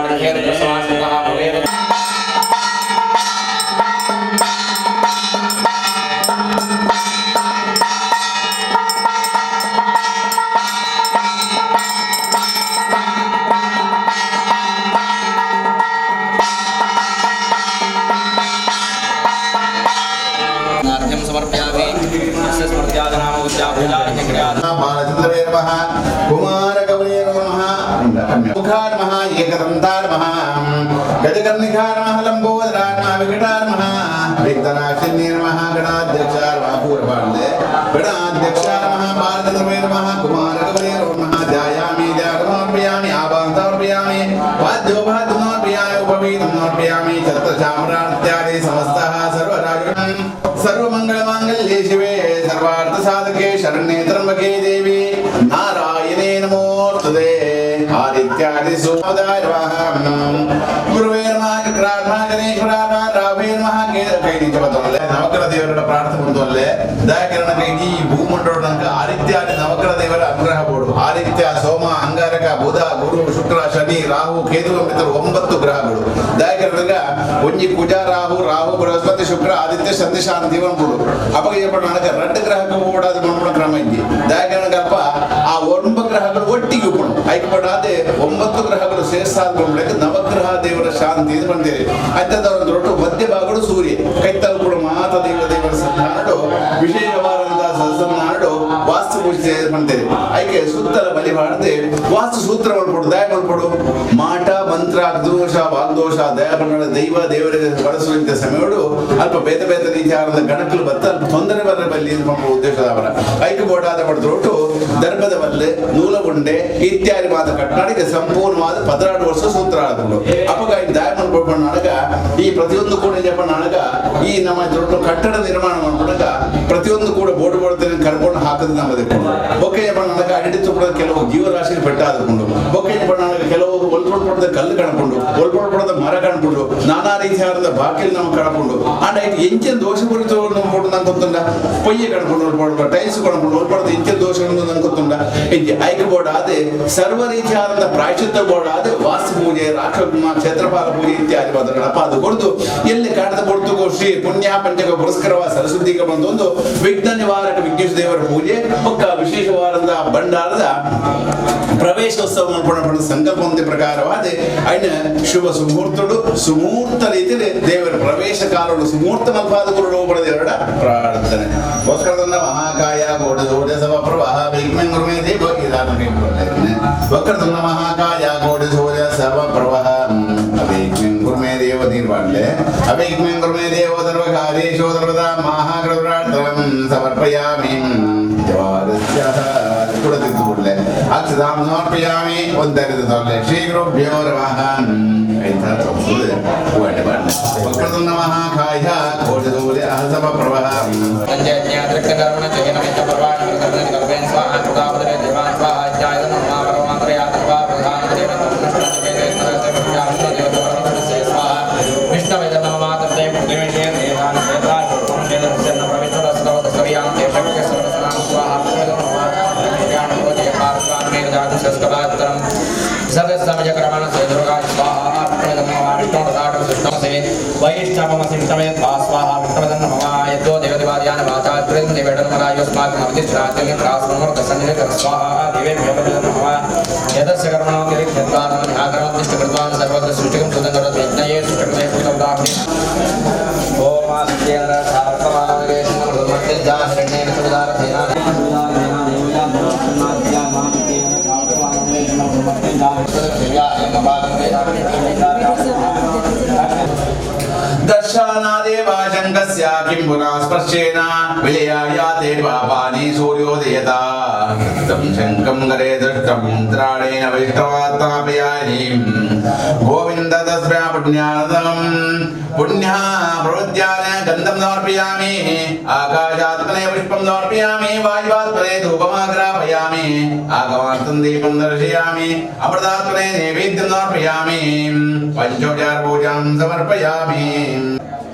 गजकर्णिका नमः लंबोदरा नमः विकटा नमः विघ्ननाशिन्ये नमः गणाध्यक्षा नमः पूर्वाण्डे गणाध्यक्षा नमः बालचन्द्रवे नमः कुमारगवरे नमः ध्यायामि ध्यानमर्पयामि आवाहनं समर्पयामि वाद्योपाद्यं समर्पयामि उपवीतं समर्पयामि छत्रचामरात्यादि समस्तः सर्वराजं सर्वमङ्गलमाङ्गल्ये शिवे सर्वार्थसाधके शरण्ये त्र्यम्बके देवी नारायणे नमोऽस्तुते। आदित्यादि सोमदाय नमः गुरुवे नमः कृष्णाय गणेश्वराय नमः रावे नमः ಕೈದಿ ನವಗ್ರಹ ದೇವರ ಪ್ರಾರ್ಥನೆ ಮುಂದುವಲ್ಲೆ ದಯಾಕಿರಣ ಕೈದಿ ಈ ಭೂಮಂಡಲದ ಆದಿತ್ಯಾದಿ ನವಗ್ರಹ ದೇವರ ಅನುಗ್ರಹ ಬೋಡು. ಆದಿತ್ಯ ಸೋಮ ಅಂಗಾರಕ ಬುಧ ಗುರು ಶುಕ್ರ ಶನಿ ರಾಹು ಕೇತು ಮಿತ್ರರು 9 ಗ್ರಹಗಳು. ದಯಾಕಿರಣಗ ಒಂಜಿ ಕುಜ ರಾಹು ರಾಹು ಬೃಹಸ್ಪತಿ ಶುಕ್ರ ಆದಿತ್ಯ ಸಂಧಿ ಶಾಂತಿ ಬೋಡು. ಅಪಗ ಏಪಡ ನನಗೆ 2 ಗ್ರಹಕ್ಕೆ ಓಡಾದ ಮಂಡುಣ ಕ್ರಮ ಇದ್ದಿ. ದಯಾಕಿರಣಗಪ್ಪ ಆ 9 ಗ್ರಹಗಳು ಒಟ್ಟಿಗೆ ಉಪ್ಪುಣು ಐಕ್ಯಪಡಾದೆ 9 ಗ್ರಹಗಳು ಸೇರ್ಸಾದ ನವಗ್ರಹ ದೇವರ ಶಾಂತಿ ಇದು ಬಂದಿದೆ. ಅತ್ಯಂತ ದೊಡ್ಡ ಮಧ್ಯ ಭಾಗಗಳು ಸೂರ್ಯ ಕೈತಲ್ ಕೂಡ ಮಾತ ದೇವ ದೇವರ ಸನ್ನಿಧಾನಡು ವಿಶೇಷವಾದಂತಹ ಸನ್ನಿಧಾನಡು ವಾಸ್ತು ಪೂಜೆ ಮಾಡ್ತೇವೆ. ಐಕೆ ಸುತ್ತಲ ಬಲಿ ಮಾಡದೆ ವಾಸ್ತು ಸೂತ್ರ ಮಲ್ಪಡು ದಯ ಮಲ್ಪಡು ಮಾಟ ಮಂತ್ರ ಪಿತ್ರಾದೋಷ ವಾಗ್ದೋಷ ದಯಾಪನ್ನಡ ದೈವ ದೇವರಿಗೆ ಬಳಸುವಂತ ಸಮಯಡು ಅಲ್ಪ ಬೇತೆ ಬೇತೆ ರೀತಿಯಾದ ಗಣಕಲು ಬತ್ತ ಅಲ್ಪ ತೊಂದರೆ ಬರ ಬಲ್ಲಿ ಉದ್ದೇಶದ ಅವರ ಐಕು ಬೋಡಾದ ಪಡೆದ್ರೋಟು ದರ್ಭದ ಬಲ್ಲೆ ನೂಲಗುಂಡೆ ಇತ್ಯಾದಿ ಮಾತ ಕಟ್ಟನಾಡಿಗೆ ಸಂಪೂರ್ಣವಾದ 12 ವರ್ಷ ಸೂತ್ರ ಆದಳು. ಅಪಗ ದಾಯಮನ್ ಪಡ್ಕೊಂಡಾಗ ಈ ಪ್ರತಿಯೊಂದು ಕೂಡ ಜಪಣ್ಣಾಗ ಈ ನಮ್ಮ ದೊಡ್ಡ ಕಟ್ಟಡ ನಿರ್ಮಾಣ ಮಾಡ್ಕೊಂಡಾಗ ಪ್ರತಿಯೊಂದು ಕೂಡ ಬೋರ್ಡ್ ಬೋರ್ಡ್ ಕರ್ಕೊಂಡು ಹಾಕದು ನಮ್ಮದೇ ಬೊಕ್ಕೆ ಜಪಣ್ಣಾಗ ಅಡಿತು ಕೂಡ ಕೆಲವು ಜೀವರಾಶಿಗೆ ಪೆಟ್ಟ ಆದುಕೊಂಡು ಬೊಕ್ಕೆ ಜಪಣ್ಣಾಗ ಕೆಲವು ಒಲ್ಪೊಡ್ಪಡದ ಕಲ್ಲು ಕಾಣ್ಕೊಂಡು ಒಲ್ಪೊಡ್ಪಡದ ಮರ ಕಾಣ್ಕೊಂಡು ನಾನಾ ರೀತಿಯಾದ ಬಾಕಿಲ್ ನಮ್ಮ ಕಾಣ್ಕೊಂಡು ಆಂಡ ಎಂಚಿನ ದೋಷ ಕುರಿತು ನಂಗೆ ಗೊತ್ತುಂಡ ಪೊಯ್ಯೆ ಕಾಣ್ಕೊಂಡು ಒಲ್ಪೊಡ ಟೈಲ್ಸ್ ಕಾಣ್ಕೊಂಡು ಒಲ್ಪಡದ ಎಂಚಿನ ದೋಷ ನಂಗೆ ಗೊತ್ತುಂಡ ಎಂಚಿ ಐಕೆ ಬೋರ್ಡ್ ಆದ ಸರ್ವ ರೀತಿಯಾದ ಪ್ರಾಯಶ್ಚಿತ್ತ ಬೋರ್ಡ್ ಆದ ವಾಸ್ತು ಪೂಜೆ ರಾಕ್ಷ ಕ್ಷೇತ್ರಪಾಲ ಪೂಜೆ ಇತ್ಯಾದಿ ಮಾತುಗಳಪ್ಪ ಅದು ಕೊಡ್ದು ಎಲ್ಲಿ ಕಾಣದ ಕೊಡ್ತು ಶ್ರೀ ಪುಣ್ಯ ಪಂಚಕ ಪುರಸ್ಕರವ ಸರಸ್ವತಿಗೆ ಬಂದೊಂದು ವಿಘ್ನ ನಿವಾರಕ ವಿಘ್ನೇಶ್ವರ ದೇವರ ಪೂಜೆ ಪಕ್ಕ ವಿಶೇಷವಾದ ಭಂಡಾರದ ಪ್ರವೇಶೋತ್ಸವ ಮಾಡ್ಕೊಂಡು ಸಂಕಲ್ಪ ಒಂದು ಪ್ರಕಾರವಾದ ಅಣ್ಣ ಶುಭ ಸುಮುಹೂರ್ತಡು ಸುಮೂರ್ತ ರೀತಿಯಲ್ಲಿ ದೇವರ ಪ್ರವೇಶ ಕಾಲಡು ಸುಮೂರ್ತ ಮಲ್ಪಾದ ಗುರುಡು ದೇವರ ಪ್ರಾರ್ಥನೆ. ವಕ್ರತುಂಡ ಮಹಾಕಾಯ ಕೋಟಿ ಸೂರ್ಯ ಸಮಪ್ರಭ ವಿಘ್ನ ಗುರುಮೇ ದೇವ ವಕ್ರತುಂಡ ಮಹಾಕಾಯ ಕೋಟಿ ಸೂರ್ಯ ಸಮಪ್ರಭ ಅವಿಘ್ನ ಗುರುಮೇ ದೇವ ನಿರ್ವಾಣಲೆ ಅವಿಘ್ನ ಗುರುಮೇ ದೇವ ಸರ್ವಕಾರ್ಯೇಷು ಸರ್ವದಾ ಮಹಾಗಣಪ್ರಾರ್ಥನಂ ಸಮರ್ಪಯಾಮಿ. ಕೂಡ ತಿದ್ದುಕೊಳ್ಳೆ ಅಕ್ಷತಾಂ ಸಮರ್ಪಯಾಮಿ ಒಂದರಿದ ತೊಲ್ಲೆ ಶ್ರೀ ಗುರುಭ್ಯೋ ನಮಃ. ವಕ್ರತುಂಡ ಮಹಾಕಾಯ ಕೋಟಿ ಸೂರ್ಯ ಸಮಪ್ರಭ दर्शनादेवाशङ्कस्य किं पुनः स्पर्शेन विलयायाते पापानि सूर्योदयता तं शङ्कं करे दृष्टं त्राणेन वैष्णवात्मापयानीं गोविन्द तस्मै पुण्यानदं पुण्यः प्रवृत्यान गन्धं समर्पयामि आकाशात्मने पुष्पं समर्पयामि वायुवात्मने धूपमाग्रापयामि आगमार्थं दीपं दर्शयामि अमृतात्मने नैवेद्यं समर्पयामि पञ्चोपचार पूजां समर्पयामि.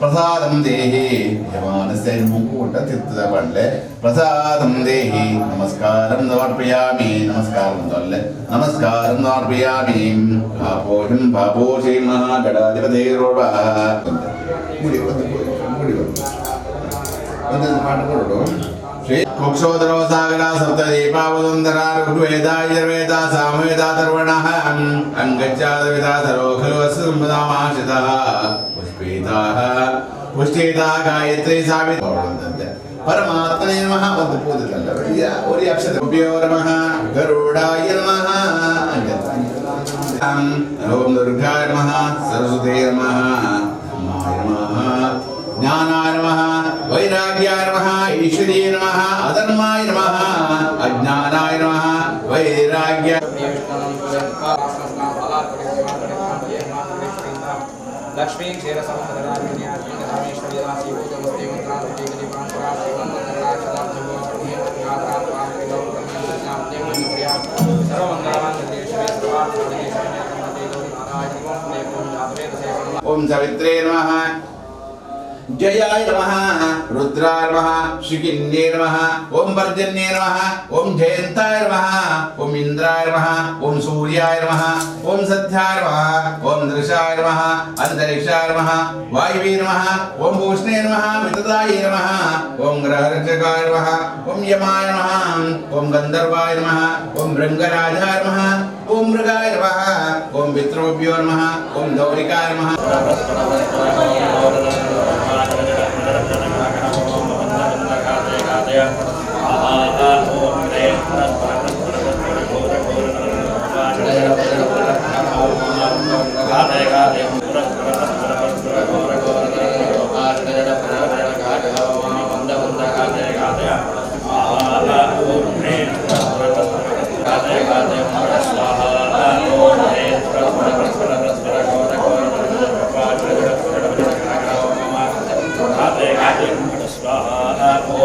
प्रसादं देहि यमानस्य मुकुट तित्तद पडले प्रसादं देहि नमस्कारं समर्पयामि नमस्कारं तोल्ले नमस्कारं समर्पयामि. पापोषं पापोषे महागणाधिपतेरोपः मुಡಿ ಒಂದು ಮುಡಿ ಒಂದು ಪಾಠ ಕೊಡು. ಶ್ರೀ ಕುಕ್ಷೋದರೋ ಸಾಗರ ಸಪ್ತದೀಪಾವಸುಂದರ ಋಗ್ವೇದ ಯಜುರ್ವೇದ ಸಾಮವೇದ ತರ್ವಣಃ ಅಂಗಚ್ಚಾದವಿದಾತರೋ ಖಲು ಅಸ್ಯ ಸಂಪದಾಮಾಶ್ರಿತಃ ಪುಷ್ಪೇತಾಃ ಪುಷ್ಟೇತಾಃ ಗಾಯತ್ರಿ ಸಾವಿತ್ರಿ ಪರಮಾತ್ಮನೇ ನಮಃ. ಒಂದು ಪೂಜೆ ಒರಿ ಅಕ್ಷರ ಭ್ಯೋ ನಮಃ ಗರುಡಾಯ ನಮಃ ಓಂ ದುರ್ಗಾಯ ನಮಃ ಸರಸ್ವತೇ ನಮಃ ಮಾಯ ನಮಃ ಜ್ಞಾನಾಯ ನಮಃ ವೈರಾಗ್ಯಾಯ ನಮಃ ಈಶ್ವರೀಯ ನಮಃ ಅಧರ್ಮಾಯ ನಮಃ ಅಜ್ಞಾನಾಯ ನಮಃ ವೈರಾಗ್ಯ. ಲಕ್ಷ್ಮೀ ಓಂ ಸವಿತ್ರೇ ನಮಃ ಜಯಾಯ ನಮಃ ರುದ್ರಾಯ ನಮಃ ಶಿಖಿನ್ಯೇ ನಮಃ ಓಂ ಪರ್ಜನ್ಯೇ ನಮಃ ಓಂ ಜಯಂತಾಯ ನಮಃ ಓಂ ಇಂದ್ರಾಯ ನಮಃ ಓಂ ಸೂರ್ಯಾಯ ನಮಃ ಓಂ ಸತ್ಯಾಯ ನಮಃ ಓಂ ದೃಶಾಯ ನಮಃ ಅಂತರಿಕ್ಷಾಯ ನಮಃ ವಾಯುವೇ ನಮಃ ಓಂ ಭೂಷ್ಣೇ ನಮಃ ವಿತದಾಯ ನಮಃ ಓಂ ಗ್ರಹರಕ್ಷಕಾಯ ನಮಃ ಓಂ ಯಮಾಯ ನಮಃ ಓಂ ಗಂಧರ್ವಾಯ ನಮಃ ಓಂ ಭೃಂಗರಾಜಾಯ ನಮಃ ಓಂ ಮೃಗಾಯ ನಮಃ ಓಂ ಪಿತೃಭ್ಯೋ ನಮಃ ಓಂ ದೌರಿಕಾಯ ನಮಃ.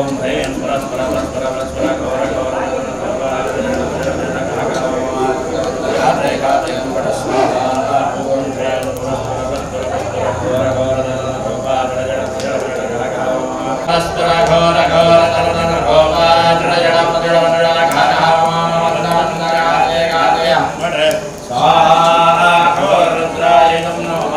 ಓಂ ಹ್ರೀಂ ಪರಸ್ಪರ ಪರಸ್ಪರ ಪರಸ್ಪರ ಘೋರ ಘೋರ ಪರಸ್ಪರ ಘೋರ ಘೋರ ತರತನ ಘೋರ ಜಡ ಜಡ ಪ್ರಜಡ ಮಂಡಳ ಘಾತ ಸ್ವಾಹಾ ಘೋರ ರುದ್ರಾಯ ನಮಃ.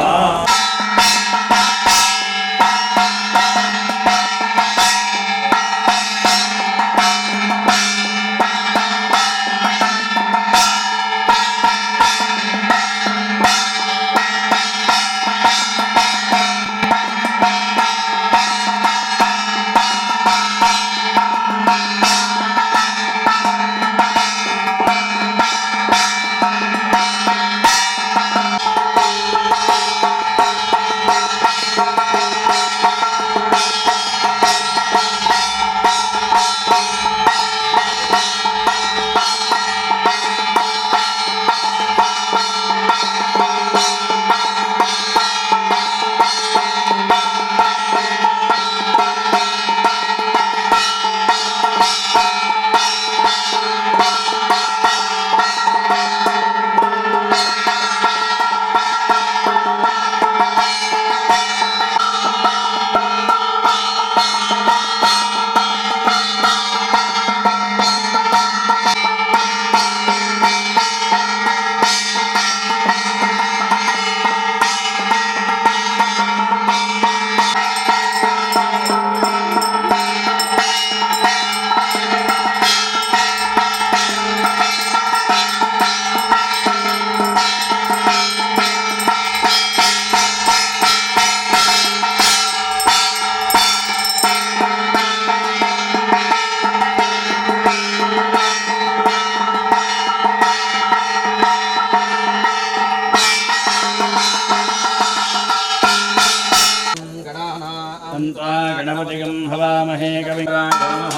ಗಣಪತಿಗಂ ಹವಾಮಹೇ ಕವಿಂ ನಮಃ.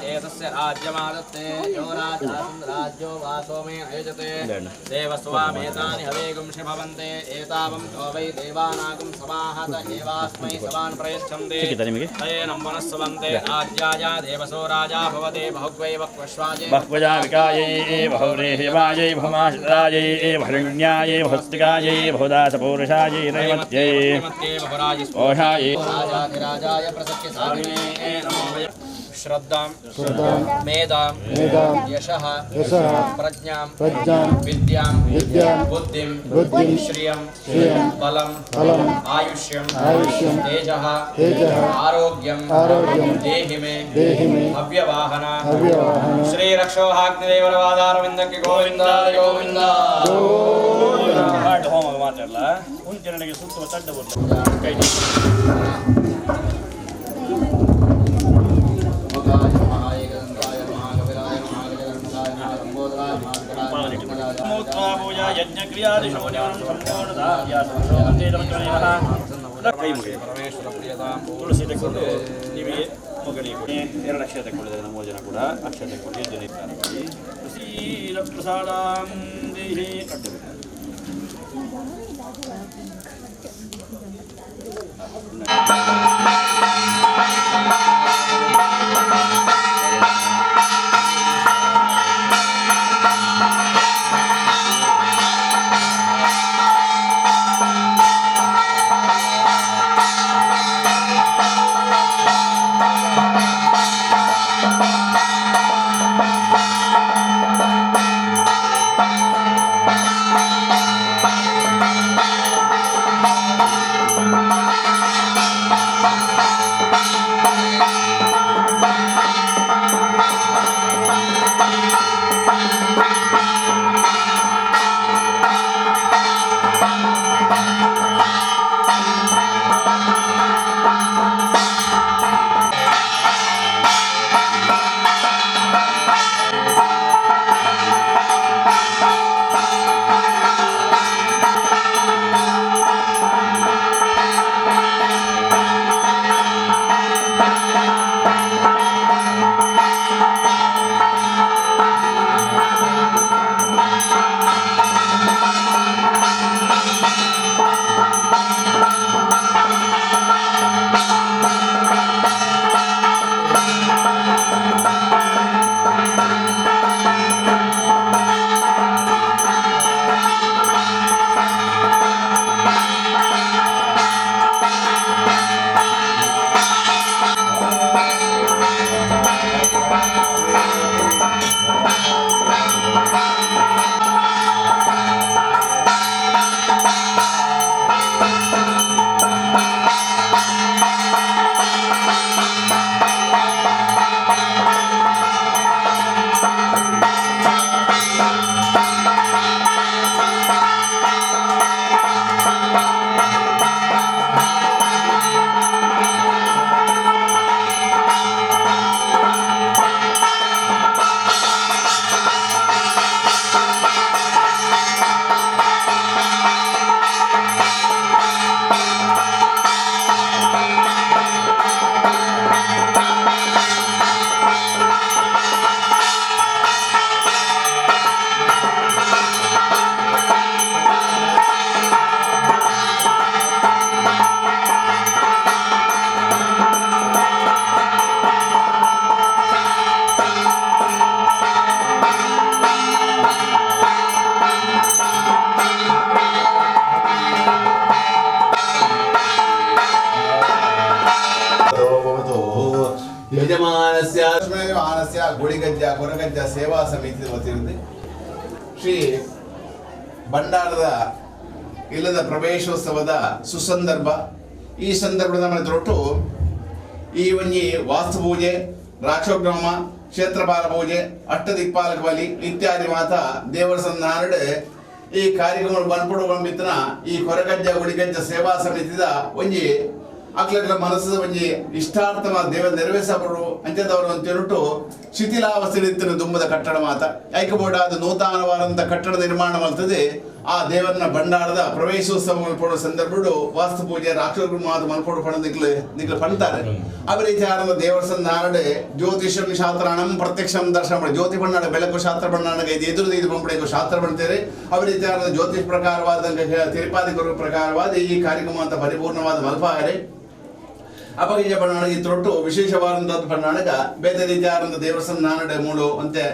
एतस्य राज्यमादत्ते यो राजा राज्यो वासो मे अयजते देवस्वामेतानि हवेगुंषि भवन्ते एतावं तो वै देवानागुं समाहत एवास्मै सवान् प्रयच्छन्ति तयेनं वनस्सवन्ते राज्याय देवसो राजा भवते बहुग्वै वक्वश्वाजे बह्वजा विकायै बहुव्रीहिवायै बहुमाशरायै बहुरण्यायै बहुस्तिकायै बहुदासपौरुषायै रैवत्यै ओषायै राजाधिराजाय प्रसक्य साधिने नमो वयम् श्रद्धां मेधां यशः प्रज्ञां विद्यां बुद्धिं श्रियं बलं आयुष्यं तेजः आरोग्यं देहि मे हव्यवाहन श्री रक्षोहाग्निदेवरवादारविन्दಕ್ಕೆ ಗೋವಿಂದ ಗೋವಿಂದ. ಹೋಮ ಮಾತಾಡಲ್ಲ ಉಂಟು ಸುತ್ತುವ ತಡ್ಡ ಕೈ. ತುಳಸಿ ತಕ್ಕೊಂಡು ನಿಮಗೆ ಮಗಳಿಗೆ ಕೊಡಿ. ಎರಡು ಅಕ್ಷರ ತಕ್ಕೊಳ್ಳಿದ್ದಾರೆ ನಮ್ಮ ಮೂರು ಜನ ಕೂಡ ಅಕ್ಷರ ತಕ್ಕೊಂಡು ಯಜ್ಞ ಮಾಡಿ ತುಳಸಿ ಪ್ರಸಾದಾಂ ದೇಹಿ ಅಡ್ಡಬೇಕು. ಿ. ಯಜಮಾನಸ್ಯ ವಾಹನಸ್ಯ ಗುಳಿಗಜ್ಜ ಕೊರಗಜ್ಜ ಸೇವಾ ಸಮಿತಿ ವತಿಯಿಂದ ಶ್ರೀ ಭಂಡಾರದ ಇಲ್ಲದ ಪ್ರವೇಶೋತ್ಸವದ ಸುಸಂದರ್ಭ. ಈ ಸಂದರ್ಭದ ತೊಟ್ಟು ಈ ಒಂಜಿ ವಾಸ್ತು ಪೂಜೆ, ರಾಕ್ಷೋಗ್ರಾಮ, ಕ್ಷೇತ್ರಪಾಲ ಪೂಜೆ, ಅಷ್ಟದಿಕ್ಪಾಲಕ ಬಲಿ ಇತ್ಯಾದಿ ಮಾತ ದೇವರ ಸಂಧಾನಡು ಈ ಕಾರ್ಯಕ್ರಮ ಬನ್ಪುಡು ಬಂಬಿತ್ತನ ಈ ಕೊರಗಜ್ಜ ಗುಡಿಗಜ್ಜ ಸೇವಾ ಸಮಿತಿದ ಒಂಜಿ ಅಕ್ಲಕ್ಲ ಮನಸ್ಸದ ಒಂಜಿ ಇಷ್ಟಾರ್ಥಮ ದೇವ ನೆರವೇರಿಸಪಡು ಅಂಚದವರು ಅಂತೇಳ್ಬಿಟ್ಟು ಶಿಥಿಲಾವಸ್ಥೆಲಿತ್ತಿನ ದುಂಬದ ಕಟ್ಟಡ ಮಾತ ಐಕಬೋಡಾದ ನೂತನವಾದಂಥ ಕಟ್ಟಡ ನಿರ್ಮಾಣ ಮಾಡ್ತದೆ. ಆ ದೇವರನ್ನ ಭಂಡಾರದ ಪ್ರವೇಶೋತ್ಸವ ಮಲ್ಪಡುವ ಸಂದರ್ಭಡು ವಾಸ್ತು ಪೂಜೆ ರಾಕ್ಷಸ ಮಾತು ಮಲ್ಪಡು ಪಣ ನಿಕ್ಲು ನಿಕ್ಲು ಪಂತಾರೆ. ಅವ ರೀತಿಯಾದ ದೇವರ ಸಂಧಾನಡೆ ಜ್ಯೋತಿಷಂ ಶಾಸ್ತ್ರಾಣಂ ಪ್ರತ್ಯಕ್ಷಂ ದರ್ಶನ ಜ್ಯೋತಿ ಬಣ್ಣಾಡ ಬೆಳಕು ಶಾಸ್ತ್ರ ಬಣ್ಣಾಡ ಇದು ಎದುರು ಇದು ಬಂಪಡೆಗೂ ಶಾಸ್ತ್ರ ಬಣ್ತೇವೆ. ಅವ ರೀತಿಯಾದ ಜ್ಯೋತಿಷ್ ಪ್ರಕಾರವಾದ ತಿರುಪಾದಿ ಗುರು ಪ್ರಕಾರವಾದ ಈ ಕಾರ್ಯಕ್ರಮ ಅಂತ ಪರಿಪೂರ್ಣವಾದ ಮಲ್ಪಾರೆ. ಅಪಗಿಜ ಬಣ್ಣಾಣಿಗೆ ತೊಟ್ಟು ವಿಶೇಷವಾದಂಥದ್ದು ಬಣ್ಣಾಣಗ ಬೇರೆ ರೀತಿಯಾದಂಥ ದೇವಸ್ಥಾನ ಮೂಡು ಅಂತೆ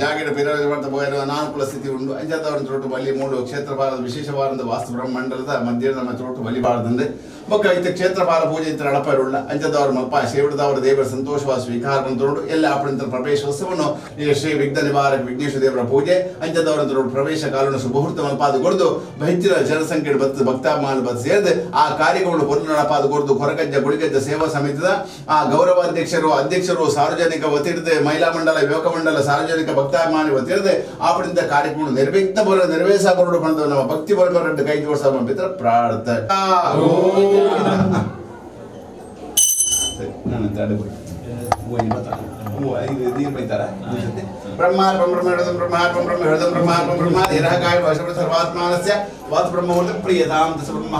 ಜಾಗಿಡ ಪಿರವಂತ ಬೋಯರ ಅನಾನುಕೂಲ ಸ್ಥಿತಿ ಉಂಟು. ಅಂಚಾದವರ ತೊಟ್ಟು ಬಲಿ ಮೂಡು ಕ್ಷೇತ್ರಪಾಲದ ವಿಶೇಷವಾದಂಥ ವಾಸ್ತು ಬ್ರಹ್ಮಂಡಲದ ಮಧ್ಯೆ ನಮ್ಮ ತೊಟ್ಟು ಬಲಿಬಾರದಂದೆ ಬೊಕ್ಕ ಇತ್ತ ಕ್ಷೇತ್ರಪಾಲ ಪೂಜೆ ಇತ್ತ ಅಳಪರುಳ್ಳ ಅಂಚದವರ ಮಲ್ಪ ಸೇವಿಡದವರ ದೇವರ ಸಂತೋಷವಾದ ಸ್ವೀಕಾರ ಬಂತೋಡು ಎಲ್ಲ ಅಪ್ಪಣಂತರ ಪ್ರವೇಶೋತ್ಸವವನ್ನು ಈ ಶ್ರೀ ವಿಘ್ನ ನಿವಾರಕ ವಿಘ್ನೇಶ್ವರ ದೇವರ ಪೂಜೆ ಅಂಚದವರ ಪ್ರವೇಶ ಕಾಲವನ್ನು ಸುಮುಹೂರ್ತ ಮಲ್ಪಾದ ಕೊಡ್ದು ಹೆಚ್ಚಿನ ಜನಸಂಖ್ಯೆ ಬತ್ತ ಭಕ್ತಾಭಿಮಾನ ಬತ್ ಸೇರಿದೆ ಆ ಕಾರ್ಯಗಳು ಹೊರ ನಡಪಾದ ಕೊಡ್ದು ಕೊರಗಜ್ಜ ಗುಳಿಗಜ್ಜ ಸೇವಾ ಸಮಿತಿದ ಆ ಗೌರವಾಧ್ಯಕ್ಷರು ಅಧ್ಯಕ್ಷರು ಸಾರ್ವಜನಿಕ ವತಿರದೆ ಮಹಿಳಾ ಮಂಡಲ ಯುವಕ ಮಂಡಲ ಸಾರ್ವಜನಿಕ ಭಕ್ತಾಭಿಮಾನಿ ವತಿರದೆ ಆಪಣಿಂದ ಕಾರ್ಯಕ್ರಮ ನಿರ್ವಿಘ್ನ ಬರ ನೆರವೇರಿಸ ಬರೋಡು ಬಂದ ನಮ್ಮ ಭಕ್ತಿ ಬರಬರ ಕೈ ಜೋಡಿಸ ಪ್ರಾರ್ಥನೆ. ಬ್ರಹ್ಮ ವಾತ್ ಬ್ರಹ್ಮ ಪ್ರಿಯತಾಂ ಬ್ರಹ್ಮ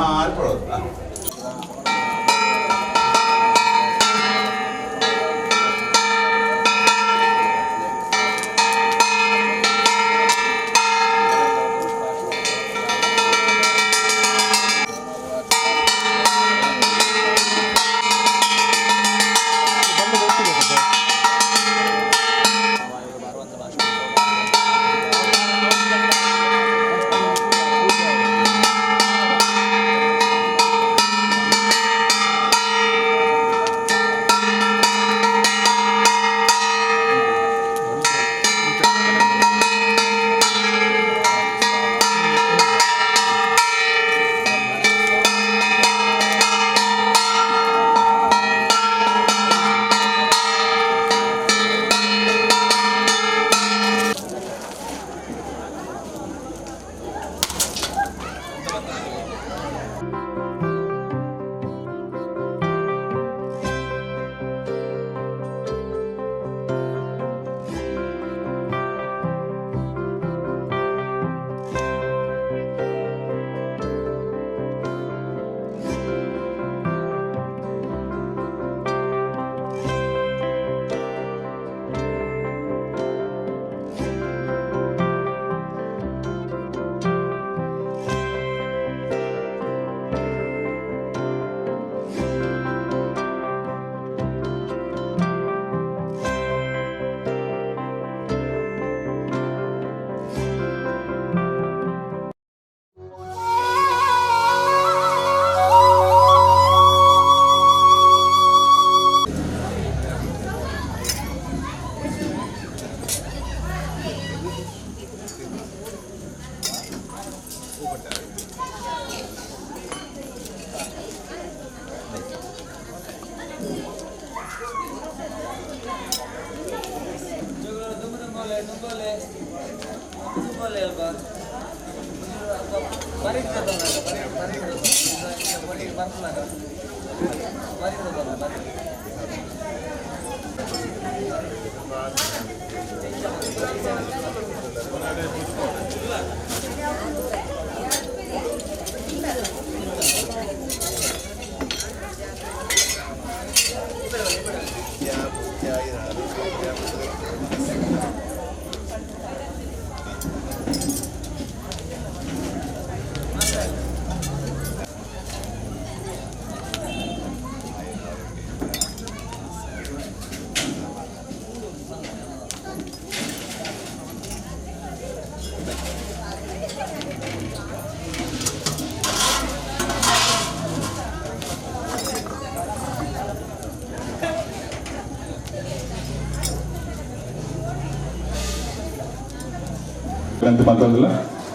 ವಿನಂತಿ ಮಂತೊಂದುಲ್ಲ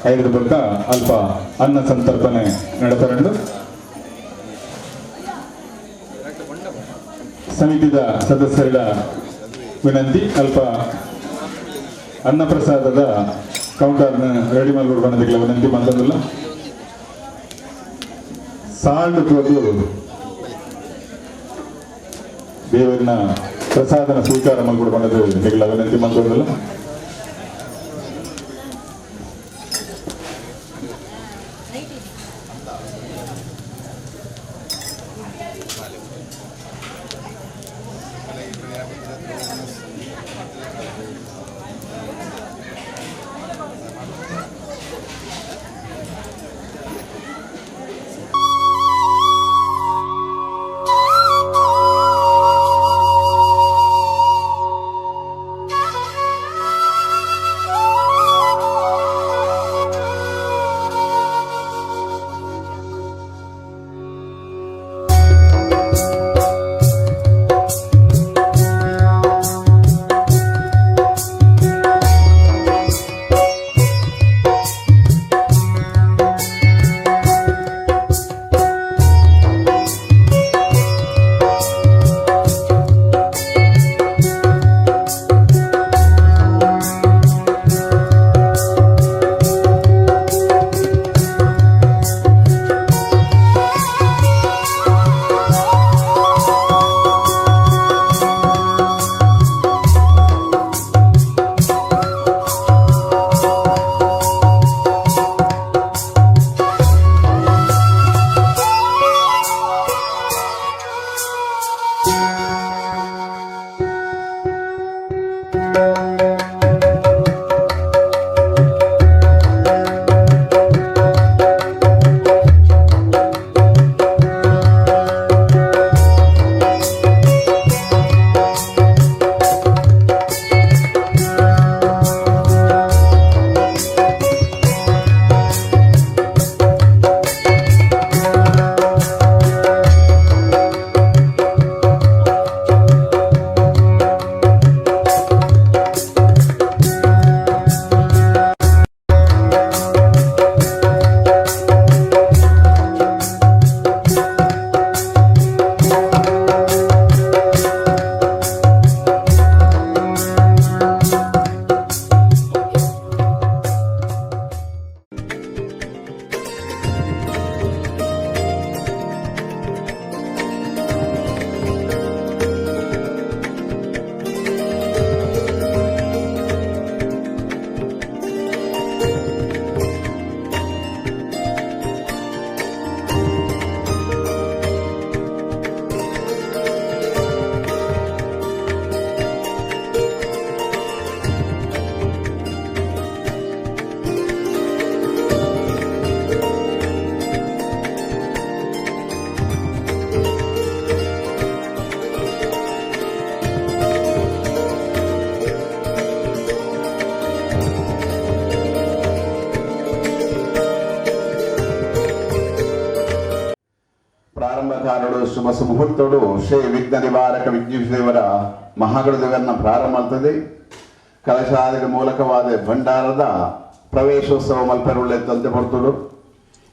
ಐದು ಬೊಕ್ಕ ಅಲ್ಪ ಅನ್ನ ಸಂತರ್ಪಣೆ ನಡಪರಂಡು ಸಮಿತಿದ ಸದಸ್ಯರ ವಿನಂತಿ ಅಲ್ಪ ಅನ್ನಪ್ರಸಾದದ ಕೌಂಟರ್ ರೆಡಿ ಮಾಡಿ ವಿನಂತಿ ಮಂತೊಂದುಲ್ಲ ಸಾಲ್ಡ್ ತೋದು ದೇವರನ್ನ ಪ್ರಸಾದನ ಸ್ವೀಕಾರ ಮಾಡ್ಕೊಡ್ಬಂದದ್ದು ನಿಗಳ ವಿನಂತಿ ಮಂತೊಂದುಲ್ಲ. ಪ್ರಾರಂಭಕಾರರು ಶುಭ ಸುಮುಹೂರ್ತಡು ಶ್ರೀ ವಿಘ್ನ ನಿವಾರಕ ವಿಘ್ನೇಶ್ವರ ಮಹಾಗಣದೇವರನ್ನ ಪ್ರಾರಂಭ ಆಗ್ತದೆ. ಕಲಶಾದಿಗಳ ಮೂಲಕವಾದ ಭಂಡಾರದ ಪ್ರವೇಶೋತ್ಸವ ಮಲ್ಪೆರುಳ್ಳೆ ತಂದೆ ಬರ್ತಡು.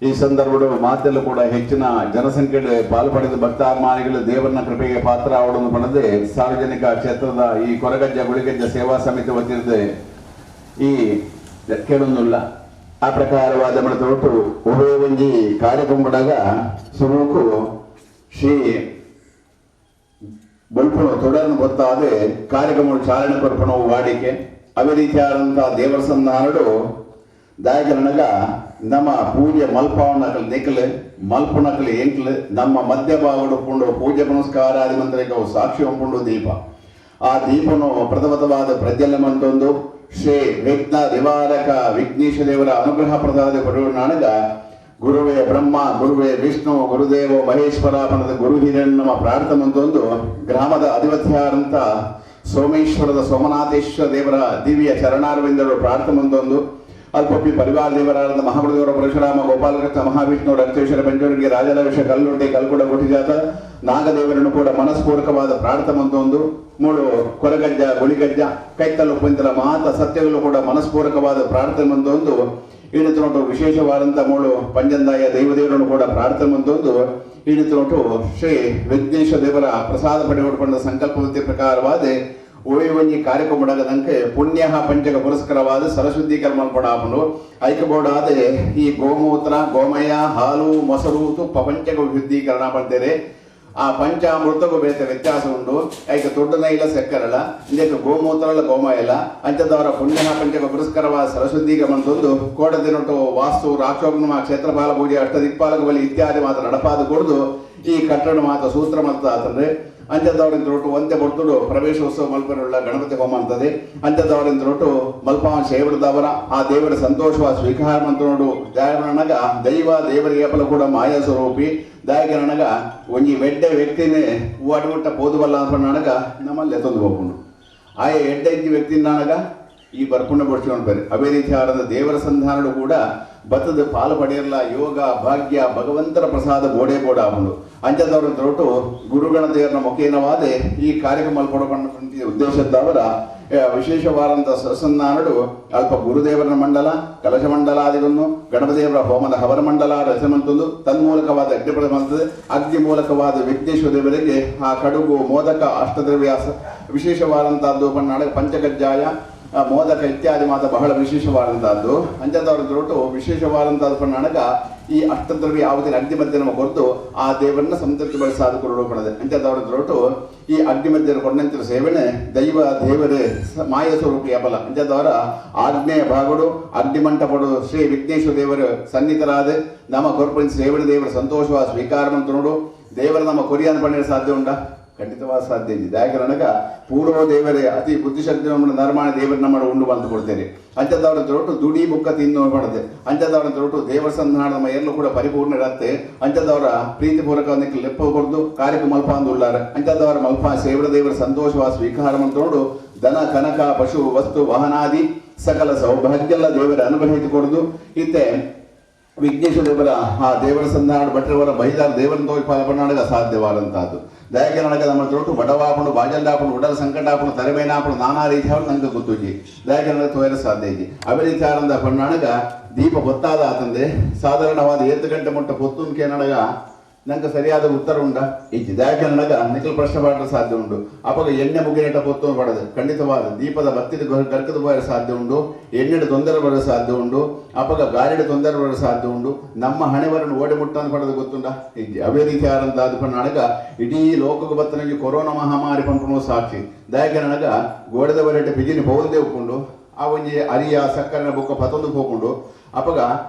ಈ ಸಂದರ್ಭಡು ಮಾತೆಲ್ಲೂ ಕೂಡ ಹೆಚ್ಚಿನ ಜನಸಂಖ್ಯೆ ಪಾಲು ಪಡೆದ ಭಕ್ತಾಭಿಮಾನಿಗಳು ದೇವರನ್ನ ಕೃಪೆಗೆ ಪಾತ್ರ ಆವಡನ್ನು ಪಡೆದೇ ಸಾರ್ವಜನಿಕ ಕ್ಷೇತ್ರದ ಈ ಕೊರಗಜ್ಜ ಗುಳಿಗಜ್ಜ ಸೇವಾ ಸಮಿತಿ ವತಿಯಿದೆ ಈ ಕೇಳೊಂದುಲ್ಲ. ಆ ಪ್ರಕಾರವಾದ ಒಟ್ಟು ಉಭಯ ಒಂಜಿ ಕಾರ್ಯಕ್ರಮದಾಗ ಸುರುಕು ಶ್ರೀ ಬಲ್ಪುಣ ತೊಡರನ್ನು ಗೊತ್ತಾದೆ ಕಾರ್ಯಕ್ರಮ ಚಾಲನೆ ಕೊರ್ಪಣವು ವಾಡಿಕೆ. ಅದೇ ರೀತಿಯಾದಂತಹ ದೇವರ ಸಂಧಾನಡು ದಾಯಕನಗ ನಮ್ಮ ಪೂಜೆ ಮಲ್ಪವನಕಲ್ ನಿಕ್ಲು ಮಲ್ಪುನಕಲ್ ಎಂಕ್ಲು ನಮ್ಮ ಮಧ್ಯಭಾಗಡು ಪುಂಡು ಪೂಜೆ ಪುನಸ್ಕಾರಾದಿ ಮಂತ್ರಕ್ಕೆ ಸಾಕ್ಷಿ ಒಪ್ಪುಂಡು ದೀಪ. ಆ ದೀಪನು ಪ್ರಥಮತವಾದ ಪ್ರಜ್ವಲಮಂತೊಂದು ಶ್ರೀ ವಿಘ್ನ ನಿವಾರಕ ವಿಘ್ನೇಶ ದೇವರ ಅನುಗ್ರಹ ಪ್ರಸಾದ ಪಡೆಯುವ ಗುರುವೇ ಬ್ರಹ್ಮ ಗುರುವೇ ವಿಷ್ಣು ಗುರುದೇವ ಮಹೇಶ್ವರ ಪನದ ಗುರು ಹಿರಣ್ಣಮ ಪ್ರಾರ್ಥಮಂತೊಂದು ಗ್ರಾಮದ ಅಧಿಪತ್ಯಾರಂತ ಸೋಮೇಶ್ವರದ ಸೋಮನಾಥೇಶ್ವರ ದೇವರ ದಿವ್ಯ ಚರಣಾರವಿಂದರು ಪ್ರಾರ್ಥಮಂತೊಂದು ಅಲ್ಪಪ್ಪಿ ಪರಿವಾರ ದೇವರಾದ ಮಹಾಪ್ರದೇವರ ಪರಶುರಾಮ ಗೋಪಾಲಕೃಷ್ಣ ಮಹಾವಿಷ್ಣು ರಕ್ತೇಶ್ವರ ಪಂಚವರಿಗೆ ರಾಜರಾಜೇಶ್ವರ ಕಲ್ಲುಂಟೆ ಕಲ್ಕುಡ ಕೊಟ್ಟಿಜಾತ ನಾಗದೇವರನ್ನು ಕೂಡ ಮನಸ್ಪೂರ್ವಕವಾದ ಪ್ರಾರ್ಥನೆ ಅಂತ ಒಂದು ಮೂಳು ಕೊರಗಜ್ಜ ಗುಳಿಗಜ್ಜ ಕೈತಲ್ಲು ಪಂತರ ಮಾತ ಸತ್ಯಗಳು ಕೂಡ ಮನಸ್ಪೂರ್ವಕವಾದ ಪ್ರಾರ್ಥನೆ ಅಂತ ಒಂದು ಈಡಿತನೊಟ್ಟು ವಿಶೇಷವಾದಂಥ ಮೂಳು ಪಂಜಂದಾಯ ದೈವದೇವರನ್ನು ಕೂಡ ಪ್ರಾರ್ಥನೆ ಅಂತ ಒಂದು ಈಡಿತನೊಟ್ಟು ಶ್ರೀ ವಿಘ್ನೇಶ್ವರ ದೇವರ ಪ್ರಸಾದ ಪಡೆದುಕೊಂಡ ಸಂಕಲ್ಪವತಿ ಪ್ರಕಾರವಾದ ಓಯುವಂಜಿ ಕಾರ್ಯಕ್ರಮದಂಕೆ ಪುಣ್ಯ ಪಂಚಕ ಪುರಸ್ಕರವಾದ ಸರಶುದ್ಧೀಕರಣ ಪಡಾಪನು ಐಕ್ಯಬೋರ್ಡಾದ ಈ ಗೋಮೂತ್ರ ಗೋಮಯ ಹಾಲು ಮೊಸರು ತುಪ್ಪ ಪಂಚಕ ಶುದ್ಧೀಕರಣ ಪಡ್ತೇವೆ. ಆ ಪಂಚಾಮೃತಕ್ಕೂ ಬೇತೆ ವ್ಯತ್ಯಾಸ ಉಂಟು. ಐಕ ದೊಡ್ಡನ ಇಲ್ಲ ಸಕ್ಕರಲ್ಲ ಇದಕ್ಕೆ ಗೋಮೂತ್ರ ಗೋಮಯ ಇಲ್ಲ ಅಂಚದವರ ಪುಣ್ಯ ಪಂಚಕ ಪುರಸ್ಕರವಾದ ಸರಶುದ್ಧೀಕರಣ ಅಂತಂದು ಕೋಡ ದಿನಟು ವಾಸ್ತು ರಾಕ್ಷೋಗ್ನ ಕ್ಷೇತ್ರಪಾಲ ಪೂಜೆ ಅಷ್ಟದಿಕ್ಪಾಲಕ ಬಲಿ ಇತ್ಯಾದಿ ಮಾತ್ರ ನಡಪಾದ ಕೊಡ್ದು ಈ ಕಟ್ಟಡ ಮಾತ್ರ ಸೂತ್ರ ಮಾತ್ರ ಆತಂದ್ರೆ ಅಂಚದವರಿಂದ ರೊಟ್ಟು ಒಂತೆ ಬರ್ತುಡು ಪ್ರವೇಶೋತ್ಸವ ಮಲ್ಪನುಳ್ಳ ಗಣಪತಿ ಹೋಮ ಅಂತದೆ. ಅಂಚದವರಿಂದ ರೊಟ್ಟು ಮಲ್ಪಾವ ಸೇವಡದವರ ಆ ದೇವರ ಸಂತೋಷವ ಸ್ವೀಕಾರ ಅಂತ ನೋಡು ಜಾಯರಣಗ ದೈವ ದೇವರಿಗೆ ಏಪಲ ಕೂಡ ಮಾಯಾ ಸ್ವರೂಪಿ ದಾಯಕರಣಗ ಒಂಜಿ ವೆಡ್ಡೆ ವ್ಯಕ್ತಿನೇ ಹೂವಾಟ ಪೋದುವಲ್ಲ ಅಂತ ನನಗ ನಮ್ಮಲ್ಲಿ ಎತ್ತೊಂದು ಹೋಗ್ಕೊಂಡು ಆಯ ಎಡ್ಡೆ ಇಂಚಿ ವ್ಯಕ್ತಿ ನನಗ ಈ ಬರ್ಪುಣ್ಣ ಬಡ್ಸ್ಕೊಂಡು ಬೇರೆ. ಅದೇ ರೀತಿ ಆದ ದೇವರ ಸಂಧಾನಡು ಕೂಡ ಬತ್ತದ ಪಾಲು ಪಡೆಯಲ್ಲ ಯೋಗ ಭಾಗ್ಯ ಭಗವಂತರ ಪ್ರಸಾದ ಬೋಡೆ ಬೋಡ ಅವನು ಅಂಚದವರ ತೊಟ್ಟು ಗುರುಗಣ ದೇವರ ಮುಖೇನವಾದ ಈ ಕಾರ್ಯಕ್ರಮ ಕೊಡಕೊಂಡ ಉದ್ದೇಶದವರ ವಿಶೇಷವಾದಂಥ ಸಸನ್ನಾನಡು ಅಲ್ಪ ಗುರುದೇವರ ಮಂಡಲ ಕಲಶ ಮಂಡಲಾದಿಗಳನ್ನು ಗಣಪದೇವರ ಹೋಮದ ಹವರ ಮಂಡಲ ರಚನೆ ಮಂತೊಂದು ತನ್ಮೂಲಕವಾದ ಅಗ್ನಿಪದ ಮಂತದೆ. ಅಗ್ನಿ ಮೂಲಕವಾದ ವಿಘ್ನೇಶ್ವರ ದೇವರಿಗೆ ಆ ಕಡುಗು ಮೋದಕ ಅಷ್ಟದ್ರವ್ಯಾಸ ವಿಶೇಷವಾದಂಥದ್ದು ಪನ್ನಾಡ ಪಂಚಕಜ್ಜಾಯ ಮೋದಕ ಇತ್ಯಾದಿ ಮಾತ್ರ ಬಹಳ ವಿಶೇಷವಾದಂಥದ್ದು. ಅಂಚದವರ ದೊಟ್ಟು ವಿಶೇಷವಾದಂಥದ್ದು ಪನ್ನಾಡಕ ಈ ಅಷ್ಟದ್ರವ್ಯ ಆವತ್ತಿನ ಅಗ್ನಿ ಮಧ್ಯೆ ನಮ್ಮ ಕೊರತು ಆ ದೇವರನ್ನ ಸಂತೃಪ್ತಿ ಸಾಧಕರು ಪಡೆದೆ. ಅಂಚದವರ ದೊಟ್ಟು ಈ ಅಗ್ನಿ ಮಧ್ಯೆ ಕೊಂಡಂತಿರ ಸೇವನೆ ದೈವ ದೇವರೇ ಮಾಯ ಸ್ವರೂಪಿಯ ಬಲ. ಅಂಚದವರ ಆಗ್ನೇಯ ಭಾಗಡು ಅಗ್ನಿಮಂಟಪಡು ಶ್ರೀ ವಿಘ್ನೇಶ್ವರ ದೇವರು ಸನ್ನಿಹಿತರಾದ ನಮ್ಮ ಕೊರ್ಪಣ ಸೇವನೆ ದೇವರ ಸಂತೋಷವಾದ ಸ್ವೀಕಾರ ಅಂತ ನೋಡು. ದೇವರ ನಮ್ಮ ಕೊರಿಯಾನ ಪಡೆಯಲು ಸಾಧ್ಯ ಉಂಟಾ? ಖಂಡಿತವಾದ ಸಾಧ್ಯ ಇದೆ. ಯಾಕಂದ್ರೆ ಪೂರ್ವ ದೇವರೇ ಅತಿ ಬುದ್ಧಿಶಕ್ತಿ ನರ್ಮಾಣ ದೇವರ ನಮ್ಮ ಉಂಡು ಬಂದು ಕೊಡ್ತೇನೆ. ಅಂಚದವರ ತೊಟ್ಟು ದುಡಿ ಮುಕ್ಕ ತಿನ್ನು ಮಾಡುತ್ತೆ. ಅಂಚದವರ ತೊಟ್ಟು ದೇವರ ಸಂಧಾನ ನಮ್ಮ ಎಲ್ಲೂ ಕೂಡ ಪರಿಪೂರ್ಣ ಇರತ್ತೆ. ಅಂಚದವರ ಪ್ರೀತಿಪೂರ್ವಕ ಲೆಪ್ಪ ಕೊಡ್ದು ಕಾರ್ಯಕ್ಕೆ ಮಲ್ಪ ಅಂದುಳ್ಳಾರೆ. ಅಂಚದವರ ಮಲ್ಪ ಸೇವರ ದೇವರ ಸಂತೋಷವಾದ ಸ್ವೀಕಾರ ನೋಡು ಧನ ಕನಕ ಪಶು ವಸ್ತು ವಾಹನಾದಿ ಸಕಲ ಸೌಭಾಗ್ಯಲ್ಲ ದೇವರ ಅನುಗ್ರಹಿಸಿ ಕೊಡುದು. ಇತ್ತೆ ವಿಘ್ನೇಶ್ವರ ದೇವರ ಆ ದೇವರ ಸಂಧಾನ ಭಟ್ರವರ ಬಹಿದಾರ ದೇವರನ್ನು ತೋರಿ ಫಲ ಪಣ್ಣಾಡಗ ಸಾಧ್ಯವಾದಂತಹದ್ದು. ದಯಕ್ಕೆ ನಮ್ಮ ತೊಟ್ಟು ಬಡವಾಪಣು ಬಾಜಲ್ಲಾಪಣು ಉಡಲ ಸಂಕಟಾಪಣು ತರಬೇನಾಪಣು ನಾನಾ ರೀತಿಯ ನಂಗೆ ಗೊತ್ತುಜಿ ದಯಕ್ಕೆ ತೋಯಲು ಸಾಧ್ಯ ಇಜ್ಜಿ. ಅಭಿರೀತಿಯಾರಂದ ಪಣ್ಣಾಣಗ ದೀಪ ಹೊತ್ತಾದ ಆತಂದೆ ಸಾಧಾರಣವಾದ 8 ಗಂಟೆ ಮುಟ್ಟ ಪೊತ್ತುನ್ಕೆ ನಡಗ ನಂಗೆ ಸರಿಯಾದ ಉತ್ತರ ಉಂಡ ಇಜ್ಜಿ. ದಯಕ್ಕೆ ನನಗ ನಿಖಲ್ ಪ್ರಶ್ನೆ ಮಾಡಲು ಸಾಧ್ಯ ಉಂಟು. ಅವಾಗ ಎಣ್ಣೆ ಮುಗಿನೇಟ ಪೊತ್ತು ಪಡದು ಖಂಡಿತವಾದ ದೀಪದ ಬತ್ತಿದ ಗರ್ಕದ ಬರಲು ಸಾಧ್ಯ ಉಂಟು. ಎಣ್ಣೆಡು ತೊಂದರೆ ಬರಲು ಸಾಧ್ಯ ಉಂಟು. ಅವಾಗ ಗಾಳಿಡ ತೊಂದರೆ ಬರಲು ಸಾಧ್ಯ ಉಂಟು. ನಮ್ಮ ಹಣೆವರನ್ನು ಓಡಿ ಮುಟ್ಟನ್ನು ಪಡೆದು ಗೊತ್ತುಂಡ ಇಜ್ಜಿ. ಅವೇ ರೀತಿ ಆದಂತ ನನಗ ಇಡೀ ಲೋಕಕ್ಕೆ ಬತ್ತನಿಗೆ ಕೊರೋನಾ ಮಹಾಮಾರಿ ಪಂಪನು ಸಾಕ್ಷಿ. ದಯಕ್ಕೆ ನನಗ ಗೋಡೆದ ಬರೆಟ ಬಿಜಿನಿ ಹೋಗದೆ ಒಪ್ಕೊಂಡು ಆ ಒಂಜಿ ಅರಿಯ ಸಕ್ಕರೆನ ಬೊಕ್ಕ ಪತೊಂದು ಹೋಗ್ಕೊಂಡು ಅಪಗ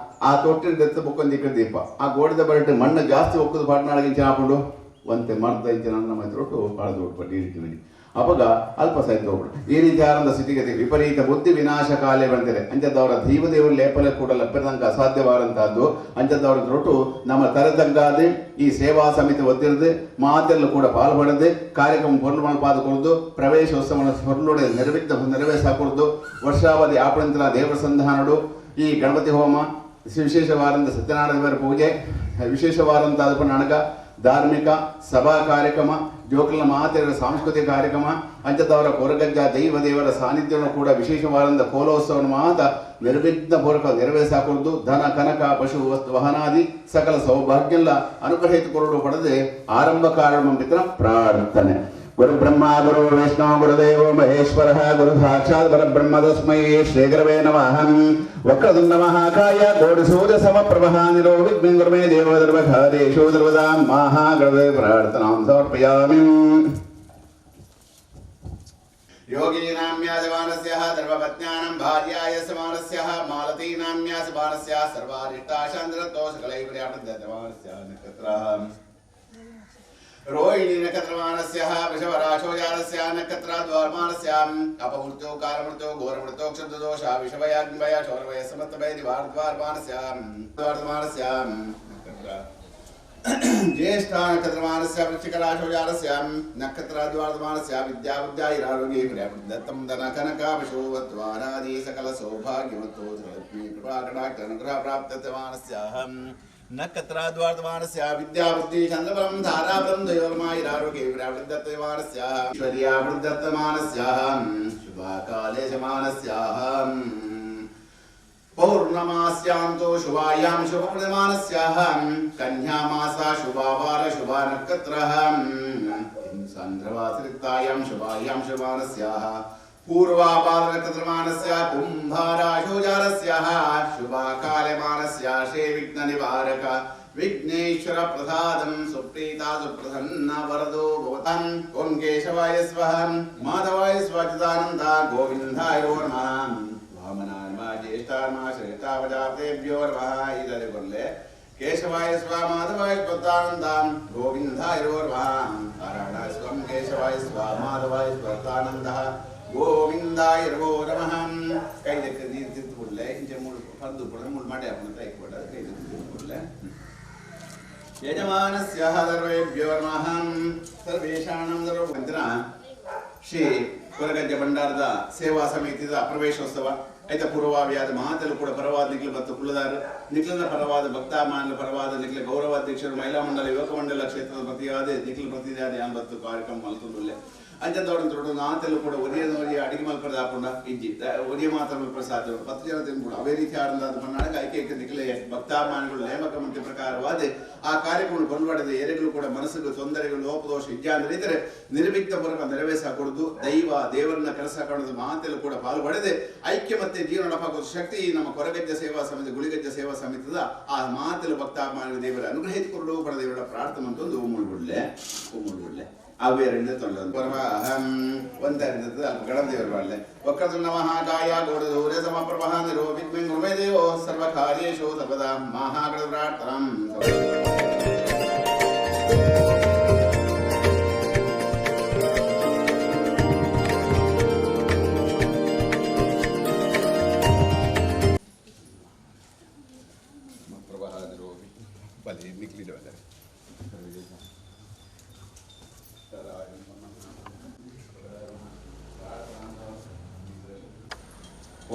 ಆ ತೊಟ್ಟಿನ ದತ್ತ ಬೊಕ್ಕೊಂದು ಈ ದೀಪ ಆ ಗೋಡೆದ ಬರಟೆ ಮಣ್ಣು ಜಾಸ್ತಿ ಒಕ್ಕದು ಪಾಟ್ನಾಳಗೆ ಇಂಚಿನ ಹಾಕೊಂಡು ಒಂತೆ ಮರ್ದ ಇಂಚಿನ ಅನ್ನ ಮೈತ್ರೋಟು ಪಾಳದು ಒಟ್ಟು ಈ ರೀತಿ ಅಪಗ ಅಲ್ಪ ಸಹಿತ ಹೋಗ್ಬಿಡು. ಈ ರೀತಿ ಆರಂಭ ಸ್ಥಿತಿಗತಿ ವಿಪರೀತ ಬುದ್ಧಿ ವಿನಾಶ ಕಾಲೇ ಬಂದಿದೆ. ಅಂಚದವರ ದೈವದೇವರು ಲೇಪಲೆ ಕೂಡ ಲಪ್ಪಿದಂಗೆ ಅಸಾಧ್ಯವಾದಂತಹದ್ದು. ಅಂಚದವರ ದೊಟ್ಟು ನಮ್ಮ ತರತಗ್ಗಾದೆ ಈ ಸೇವಾ ಸಮಿತಿ ಒತ್ತಿರದೆ ಮಾತೆಲ್ಲ ಕೂಡ ಪಾಲ್ಪಡದೆ ಕಾರ್ಯಕ್ರಮ ಪೊರ್ಲು ಮಲ್ಪಾದ ಕೊಡ್ದು ಪ್ರವೇಶೋತ್ಸವ ಹೊರಲುಡೆ ನೆರವಿದ್ದ ನೆರವೇರಿಸಾಕೊಡ್ದು ವರ್ಷಾವಧಿ ಆಪಣಂತರ ದೇವರ ಸಂಧಾನಡು ಈ ಗಣಪತಿ ಹೋಮ ವಿಶೇಷವಾದಂಥ ಸತ್ಯನಾರಾಯಣ ದೇವರ ಪೂಜೆ ವಿಶೇಷವಾದಂಥ ನಣಗ ಧಾರ್ಮಿಕ ಸಭಾ ಕಾರ್ಯಕ್ರಮ ಜೋಕಲ ಮಾತೆಯರ ಸಾಂಸ್ಕೃತಿಕ ಕಾರ್ಯಕ್ರಮ ಅಂಚದವರ ಕೊರಗಜ್ಜ ದೈವ ದೇವರ ಸಾನ್ನಿಧ್ಯವನ್ನು ಕೂಡ ವಿಶೇಷವಾದಂಥ ಕೋಲೋತ್ಸವವನ್ನು ಮಾತ ನಿರ್ವಿಘ್ನ ಪೂರ್ವಕ ನೆರವೇರಿಸಾಕೊಡ್ದು ಧನ ಕನಕ ಪಶು ವಸ್ತು ವಾಹನಾದಿ ಸಕಲ ಸೌಭಾಗ್ಯಲ್ಲ ಅನುಗ್ರಹಿತ ಕೊರಡು ಪಡೆದೆ ಆರಂಭ ಕಾರಣ ಪ್ರಾರ್ಥನೆ. ಗುರು ಬ್ರಹ್ಮ ಗುರು ವಿಷ್ಣು ಗುರುದೇವೋ ಮಹೇಶ್ವರ ಗುರು ಸಾಕ್ಷಾತ್ ಪರಬ್ರಹ್ಮ ತಸ್ಮೈ ಶ್ರೀ ಗುರವೇ ನಮಃ. ವಕ್ರತುಂಡ ಮಹಾಕಾಯ ಕೋಟಿ ಸೂರ್ಯ ಸಮಪ್ರಭ ನಿರೋವಿಘ್ನ ಗುರುಮೇ ದೇವ ಸರ್ವಕಾರ್ಯೇಷು ಸರ್ವದಾ ಮಹಾಗಣಪತಿ ಪ್ರಾರ್ಥನಾಂ ಸಮರ್ಪಯಾಮಿ. ಯೋಗೀನಾಮ್ಯಾಜಮಾನಸ್ಯ ಧರ್ಮಪತ್ನ್ಯಾನಾಂ ಭಾರ್ಯಾಯ ಸಮಾನಸ್ಯ ಮಾಲತೀನಾಮ್ಯಾಸಮಾನಸ್ಯ ಸರ್ವಾರಿಷ್ಟಾಶಾಂದ್ರದೋಷಕಲೈಪರ್ಯಾಪ್ತಮಾನಸ್ಯ ನಕ್ಷತ್ರಃ रोहिणी नक्षत्रमानस्य वृषभराशोजानस्य नक्षत्राद्वारमानस्य अपमृत्यो कालमृत्यो घोरमृत्यो क्षुद्रदोष विषभयाग्निभय चौरभय समस्तभय निवारद्वारमानस्य द्वारमानस्य नक्षत्र ज्येष्ठा नक्षत्रमानस्य वृश्चिकराशोजालस्य नक्षत्राद्वार्धमानस्य विद्याबुद्ध्याैरारोग्ये दत्तं धनकनकाभिशोभत्वानादि सकलसौभाग्यवतो लक्ष्मी कृपाकटाक्षनुग्रह प्राप्तमानस्याहं नक्षत्राद्वार्धमानस्य विद्याबुद्धि चन्द्रबलं धाराबलं द्वयोर्मायिरारोग्ये दत्तमानस्याः ऐश्वर्यावृद्धत्तमानस्याहं शुभाकाले शमानस्याहं पौर्णमास्यां तु शुभायां शुभप्रदमानस्याः कन्यामासा शुभावार शुभानक्षत्रः चन्द्रवासरिक्तायां शुभायां शुभानस्याः पूर्वापादनक्षत्रमानस्य कुम्भाराशोजालस्याः शुभाकालमानस्य श्रीविघ्ननिवारक विघ्नेश्वर प्रसादं सुप्रीता सुप्रसन्न वरदो भवतां ॐ केशवाय स्वः माधवाय स्वचिदानन्द गोविन्दाय नमः वामनाय नमः ज्येष्ठाय नमः श्रेष्ठावजातेभ्यो नमः इदरे बोले केशवाय स्व माधवाय स्वतानन्दां गोविन्दाय नमः नारायणाय स्वं केशवाय स्व माधवाय स्वतानन्दः गोविन्दाय नमो नमः ಕೈದಕ್ಕೆ ನೀರು ತಿರ್ತು ಕೊಡಲೆ ಇಂಚೆ ಮೂಳು ಪಂದು ಕೂಡ ಮೂಳು ಮಾಡಿ ಹಾಕೊಂಡು ಕೈ ಕೊಡ ಕೈದಕ್ಕೆ ತಿರ್ತು ಕೊಡಲೆ ಯಜಮಾನಸ್ಯ ಸರ್ವೇಭ್ಯೋ ನಮಃ ಸರ್ವೇಷಾಣಂ ಸರ್ವಂತಿನ ಶ್ರೀ ಕೊರಗಜ್ಜ ಭಂಡಾರದ ಸೇವಾ ಸಮಿತಿದ ಪ್ರವೇಶೋತ್ಸವ ಐತ ಪೂರ್ವಭಾವಿಯಾದ ಮಾತಲು ಕೂಡ ಪರವಾದ ನಿಖಿಲ ಮತ್ತು ಕುಲದಾರ ನಿಖಿಲದ ಪರವಾದ ಭಕ್ತಾಮಾನ ಪರವಾದ ನಿಖಿಲ ಗೌರವಾಧ್ಯಕ್ಷರು ಮಹಿಳಾ ಮಂಡಲ ಯುವಕ ಮಂಡಲ ಕ್ಷೇತ್ರದ ಪ್ರತಿಯಾದ ನಿಖಿಲ ಪ್ರತಿಯಾದ ಮತ್ತು ಕಾರ್ಯಕ್ರಮ ಮಲ್ತೊಂದುಲ್ಲೆ ಅಂಚದವರನ್ನು ತೊಡು ನಾತೆಲ್ಲ ಕೂಡ ಒರಿಯ ಒರಿಯ ಅಡಿಗೆ ಮಲ್ಪದ ಹಾಕೊಂಡ ಇಜ್ಜಿ ಒರಿಯ ಮಾತ್ರ ಮಲ್ಪರ ಸಾಧ್ಯ 10 ಜನ ತಿನ್ಬಿಡು ಅವೇ ರೀತಿ ಆರಂಭ ಮನ್ನಾಡಕ್ಕೆ ಐಕ್ಯ ನಿಖಿಲ ಭಕ್ತಾಮಾನಗಳು ನೇಮಕ ಮಂತ್ರಿ ಪ್ರಕಾರವಾದ ಆ ಕಾರ್ಯಕ್ರಮ ಬಂದ್ವಾಡಿದ ಎರೆಗಳು ಕೂಡ ಮನಸ್ಸಿಗೆ ತೊಂದರೆಗಳು ಲೋಪದೋಷ ಇಜ್ಜಾಂದ್ರೆ ಇದ್ದರೆ ನಿರ್ವಿಘ್ನ ಪೂರ್ವಕ ನೆರವೇರಿಸ ಕೊಡುದು ದೈವ ದೇವರನ್ನ ಕೆಲಸ ಕಾಣೋದು ಮಾತೆಲ್ಲ ಕೂಡ ಪಾಲ್ಪಡೆದೆ ಐಕ್ಯ ಮತ್ತೆ ಜೀವನ ಹಾಕೋದು ಶಕ್ತಿ ನಮ್ಮ ಕೊರಗಜ್ಜ ಸೇವಾ ಸಮಿತಿ ಗುಳಿಗಜ್ಜ ಸೇವಾ ಸಮಿತಿದ ಆ ಮಾತೆಲ್ಲ ಭಕ್ತಾಭಿಮಾನಿಗಳು ದೇವರ ಅನುಗ್ರಹಿಸಿಕೊಂಡು ಪಡೆದೇವರ ಪ್ರಾರ್ಥನೆ ಅಂತ ಒಂದು ಉಮ್ಮುಳ್ಗುಡ್ಲೆ ಉಮ್ಮುಳ್ಗುಡ್ಲೆ ಅವ್ವೇರಿಂದ ತೊಂದರೆ ಪರಮಹಂ ಒಂದರಿಂದ ಅಲ್ಪ ಗಣದೇವರು ಬಾಳ್ಲೆ ವಕ್ರತುಂಡ ಮಹಾಕಾಯ ಗೌಡಧೂರ್ಯ ಸಮಪ್ರಭ ನಿರೋ ವಿಘ್ನ ಗುರುಮೇ ದೇವೋ ಸರ್ವ ಕಾರ್ಯೇಶು ಸರ್ವದಾ ಮಹಾಗಣ ಪ್ರಾರ್ಥನಂ.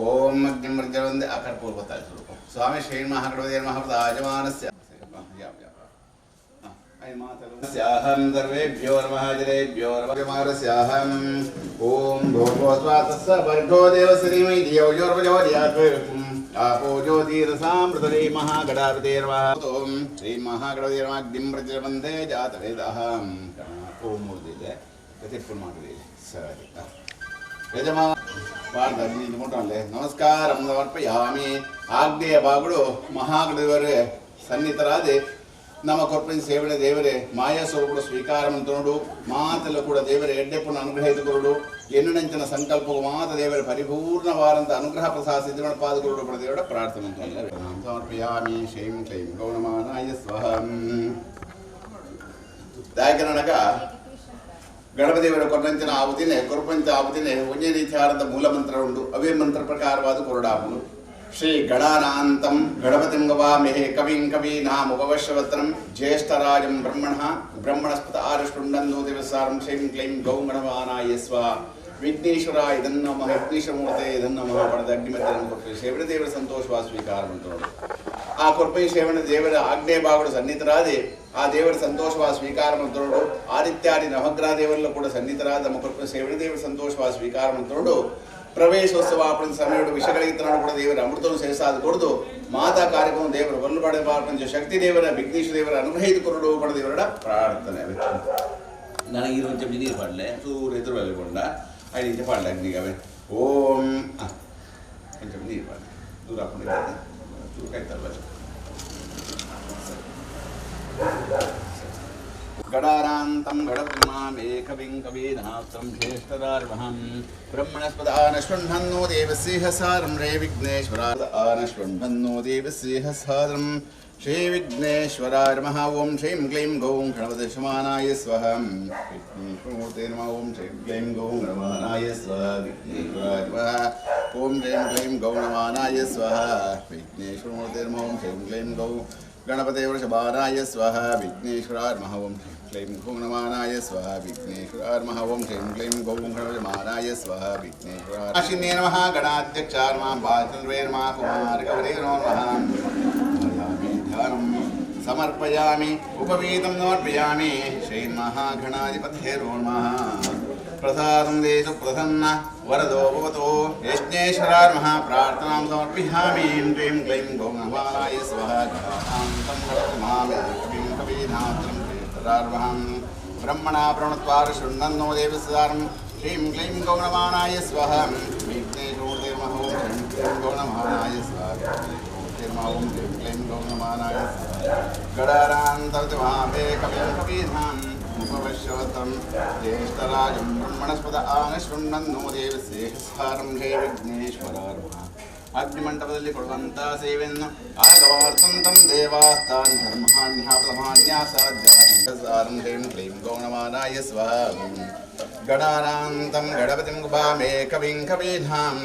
ಓಂ ಅಗ್ನಿಮೃಜವಂದೇ ಅಕರ್ಪೂರ್ವತಾಯ ಸ್ವರೂಪ ಸ್ವಾಮಿ ಶ್ರೀ ಮಹಾಗಣಪತಿಯ ಮಹಾಪ್ರದಾಜಮಾನಸ್ಯ ಸ್ಯಾಹಂ ಸರ್ವೇಭ್ಯೋ ನಮಃ ಜಲೇಭ್ಯೋ ನಮಃ ಓಂ ಭೂರ್ಭುವಃ ಸ್ವಃ ತಸ್ಸ ಭರ್ಗೋ ದೇವಸ್ಯ ಧೀಮಹಿ ಧಿಯೋ ಯೋ ಪ್ರಚೋದಯಾತ್. आपो ज्योतिरसामृतरे महागणापतेर्वः ओम श्री महागणपतेर्वः अग्निं प्रज्वलन्दे जातवेदः ಓಂ ಮೂರ್ತಿದೆ ಕತಿಪ್ಪು ಮಾಡಿದೆ ಸರಿ ಯಜಮಾ ಪಾರ್ದ ನಮಸ್ಕಾರ ಸಮರ್ಪಯಾಮಿ. ಆಗ್ನೇಯ ಬಾಗುಡು ಮಹಾಗಣದೇವರೇ ಸನ್ನಿಹಿತರಾದೆ ನಮ್ಮ ಕೊರ್ಪಿನ ಸೇವನೆ ದೇವರೇ ಮಾಯಾ ಸ್ವರೂಪಡು ಸ್ವೀಕಾರ ಮಂತನುಡು ಮಾತೆಲ್ಲ ಕೂಡ ದೇವರೇ ಎಡ್ಡೆಪ್ಪನ್ನು ಅನುಗ್ರಹಿಸಿಕೊರಡು ಎನ್ನುನಂಚಿನ ಸಂಕಲ್ಪವು ಮಾತ ದೇವರ ಪರಿಪೂರ್ಣವಾದಂಥ ಅನುಗ್ರಹ ಪ್ರಸಾದ ಸಿದ್ಧಮಣ ಪಾದಕೊರಡು ದೇವರ ಪ್ರಾರ್ಥನೆ ಸಮರ್ಪಯಾಮಿ. ಶ್ರೀಂ ಕ್ಲೈಂ ಗೌಣಮಾನಾಯ ಸ್ವಹಂ. ದಾಯಕನಗ ಗಣಪದೇವರ ಕೊರ್ನಂಚಿನ ಆಹುತಿನೇ ಕೊರ್ಪಂಚ ಆಹುತಿನೇ ಒಂದೇ ರೀತಿಯಾದ ಮೂಲ ಮಂತ್ರ ಉಂಟು. ಅವೇ ಮಂತ್ರ ಪ್ರಕಾರವಾದ ಕೊರಡಾಪುನು. ಶ್ರೀ ಗಣಾನಾಂತಂ ಗಣಪತಿಂ ಗವಾಮಹೇ ಕವಿಂ ಕವೀನಾಮುಪವಶ್ರವತ್ರಂ ಜ್ಯೇಷ್ಠರಾಜಂ ಬ್ರಹ್ಮಣಃ ಬ್ರಹ್ಮಣಸ್ಪತ ಆರುಷ್ಟುಂಡಂದೋ ದೇವಸಾರಂ ಶ್ರೀಂ ಕ್ಲೈಂ ಗೌ ಗಣವಾನಾಯ ಸ್ವ ವಿಘ್ನೇಶ್ವರ ಇದನ್ನಮ ವಿಘ್ನೇಶ್ವರಮೂರ್ತೆ ಇದನ್ನಮ ಪಡೆದ ಅಗ್ನಿಮಧ್ಯವನ್ನು ಕೊಟ್ಟು ಸೇವನ ದೇವರ ಸಂತೋಷವಾದ ಸ್ವೀಕಾರ ಮಂತ್ರಗಳು. ಆ ಕೊರ್ಪೈ ಸೇವನ ದೇವರ ಆಗ್ನೇಯ ಭಾಗಗಳು ಸನ್ನಿಹಿತರಾದೆ ಆ ದೇವರ ಸಂತೋಷವಾದ ಸ್ವೀಕಾರ ಮಂತ್ರಗಳು. ಆದಿತ್ಯಾದಿ ನವಗ್ರಹ ದೇವರೆಲ್ಲ ಕೂಡ ಸನ್ನಿಹಿತರಾದ ನಮ್ಮ ಕೊರ್ಪೈ ಸೇವನ ದೇವರ ಸಂತೋಷವಾದ ಸ್ವೀಕಾರ ಮಂತ್ರಗಳು. ಪ್ರವೇಶೋತ್ಸವ ಸಮಯ ವಿಷಗಳಿತರನ್ನು ಕೂಡ ದೇವರ ಅಮೃತವನ್ನು ಸೇರಿಸಾದ ಕೊಡದು ಮಾತಾ ಕಾರ್ಯಕ್ರಮ ದೇವರ ಬಲ್ಬಡೆ ಪಂಚ ಶಕ್ತಿ ದೇವರ ವಿಘ್ನೇಶ್ವರ ದೇವರ ಅನುಗ್ರಹಿತ ಕೊರಡು ಪಡ ದೇವರ ಪ್ರಾರ್ಥನೆ. ನನಗೆ ಇರುವಂಥ ನೀರು ಪಾಡಲೆ ಸೂರ್ಯ ಎದುರು ಬರಕೊಂಡ ಐದು ಇಂಚ ಪಾಡಲೆ ಅಗ್ನಿಗವೆ ಓಂ ಕೊಂಚ ನೀರು ಪಾಡಲೆ ದೂರ ಹಾಕೊಂಡಿದ್ದೆ ಚೂರು ಕಾಯ್ತಲ್ಲ. ಗಡಾರಾಂತಂ ಗಣಪತಿಮಾಮೇಕವಿಂ ಕವೀನಾಪ್ತಂ ಶ್ರೇಷ್ಠದಾರ್ವಹಂ ಬ್ರಹ್ಮಣಸ್ಪದ ಆನಶೃಣ್ಹನ್ನೋ ದೇವಸಿಂಹಸಾರಂ ರೇ ವಿಘ್ನೇಶ್ವರ ಆನಶೃಣ್ಹನ್ನೋ ದೇವಸಿಂಹಸಾರಂ ಶ್ರೀ ವಿಘ್ನೇಶ್ವರಾಯ ನಮಃ. ಓಂ ಶ್ರೀಂ ಕ್ಲೀಂ ಗೌಂ ಗಣಪತಿ ಶಮಾನಾಯ ಸ್ವಹಂ ವಿಘ್ನೇಶ್ವರಮೂರ್ತೆ ನಮಃ. ಓಂ ಶ್ರೀಂ ಕ್ಲೀಂ ಗೌಂ ಗಣಮಾನಾಯ ಸ್ವಹ ವಿಘ್ನೇಶ್ವರಾಯ ನಮಃ. ಓಂ ಶ್ರೀಂ ಕ್ಲೀಂ ಗೌಣಮಾನಾಯ ಸ್ವಹ ವಿಘ್ನೇಶ್ವರಮೂರ್ತೆ ನಮಃ. ಓಂ ಶ್ರೀಂ ಕ್ಲೀಂ ಗೌ ಗಣಪತೇ ವೃಷಭಾರಾಯ ಸ್ವಹ ವಿಘ್ನೇಶ್ವರಾಯ ನಮಃ ಓಂ ಕ್ಲೈಂ ಗೌಣಮಾನಾಯ ಸ್ವಹ ವಿಘ್ನೇಶ್ವರಾಯ ನಮಃ ಓಂ ಕ್ಲೈಂ ಕ್ಲೈಂ ಗೌಣಮಾನಾಯ ಸ್ವಹ ವಿಘ್ನೇಶ್ವರಾಯ ಅಶ್ವಿನೇ ನಮಃ ಗಣಾಧ್ಯಕ್ಷಾಯ ನಮಃ ಬಾಲಚಂದ್ರೇ ನಮಃ ಕುಮಾರಗೌರೇ ನಮಃ ಧ್ಯಾನಂ ಸಮರ್ಪಯಾಮಿ ಉಪವೀತಂ ಸಮರ್ಪಯಾಮಿ ಶ್ರೀಮಹಾಗಣಾಧಿಪತೇ ನಮಃ ಪ್ರಸಾದಂ ದೇಶು ಪ್ರಸನ್ನ ವರದೋ ಭವತೋ ಯಜ್ಞೇಶ್ವರಾಯ ನಮಃ ಪ್ರಾರ್ಥನಾಂ ಸಮರ್ಪಯಾಮಿ ಕ್ಲೀಂ ಕ್ಲೈಂ ಗೌಣಮಾನಾಯ ಸ್ವಹ ಗಣಾಂತಂ ಗಣಮಾಮೇ ಕವಿಂ ಕವೀನಾತ್ರಂ ಶ್ರೇಷ್ಠರಾರ್ವಹಂ ಬ್ರಹ್ಮಣ ಪ್ರಣತ್ವಾರ ಶೃಣ್ವನ್ನೋ ದೇವಸಾರಂ ಶ್ರೀಂ ಕ್ಲೈಂ ಗೌಣಮಾನಾಯ ಸ್ವಹ ವಿಘ್ನೇಶಮೂರ್ತಿರ್ಮಃ ಓಂ ಶ್ರೀಂ ಕ್ಲೈಂ ಗೌಣಮಾನಾಯ ಸ್ವಹ ವಿಘ್ನೇಶಮೂರ್ತಿರ್ಮಃ ಓಂ ಶ್ರೀಂ ಕ್ಲೈಂ ಗೌಣಮಾನಾಯ ಸ್ವಹ ಗಡಾರಾಂತರ್ತಿಮಾಮೇ ಕವಿಂ ಕವೀನಾಂ उपवश्यवतं ज्येष्ठराजं ब्रह्मणस्पद ಆನಶೃಣ್ವನ್ನೋ ದೇವಸ್ಯೇಹಸಾರಂ ಹೇ ವಿಘ್ನೇಶ್ವರಾರ್ಮ ಅಗ್ನಿಮಂಟಪದಲ್ಲಿ ಕೊಡುವಂಥ ಸೇವೆಯನ್ನು ಆಗವಾರ್ತಂತಂ ದೇವಾಸ್ತಾನ್ ಧರ್ಮಾನ್ಯಾಪಧಮಾನ್ಯಾಸಾಧ್ಯಾಸಾರಂ ಹ್ರೀಂ ಕ್ಲೀಂ ಗೌಣಮಾನಾಯ ಸ್ವಾಹ ಗಣಾನಾಂತಂ ಗಣಪತಿಂ ಗುಭಾಮೇ ಕವಿಂ ಕವೀನಾಂ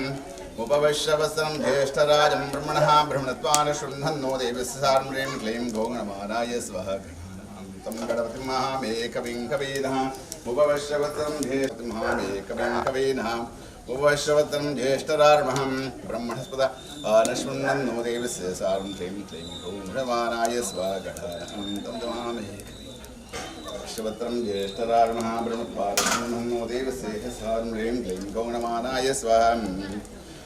उपवश्रवस्त्रं ज्येष्ठराजं ब्रह्मणः ब्रह्मणत्वानशृण्वन्नो देवस्सारं ह्रीं क्लीं गौणमानाय स्वः तं गणपतिं महामेकविं कवीनः उपवश्रवस्त्रं ज्येष्ठमहामेकविं कवीनः उपवश्रवस्त्रं ज्येष्ठरार्महं ब्रह्मणस्पद आनशृण्वन्नो देवस्य सारं ह्रीं क्लीं गौणमानाय स्वः गणानान्तं महामेकविं श्रवत्रं ज्येष्ठरार्मः ब्रह्मत्वारब्रह्मणो देवस्य सारं ह्रीं क्लीं गौणमानाय स्वाहा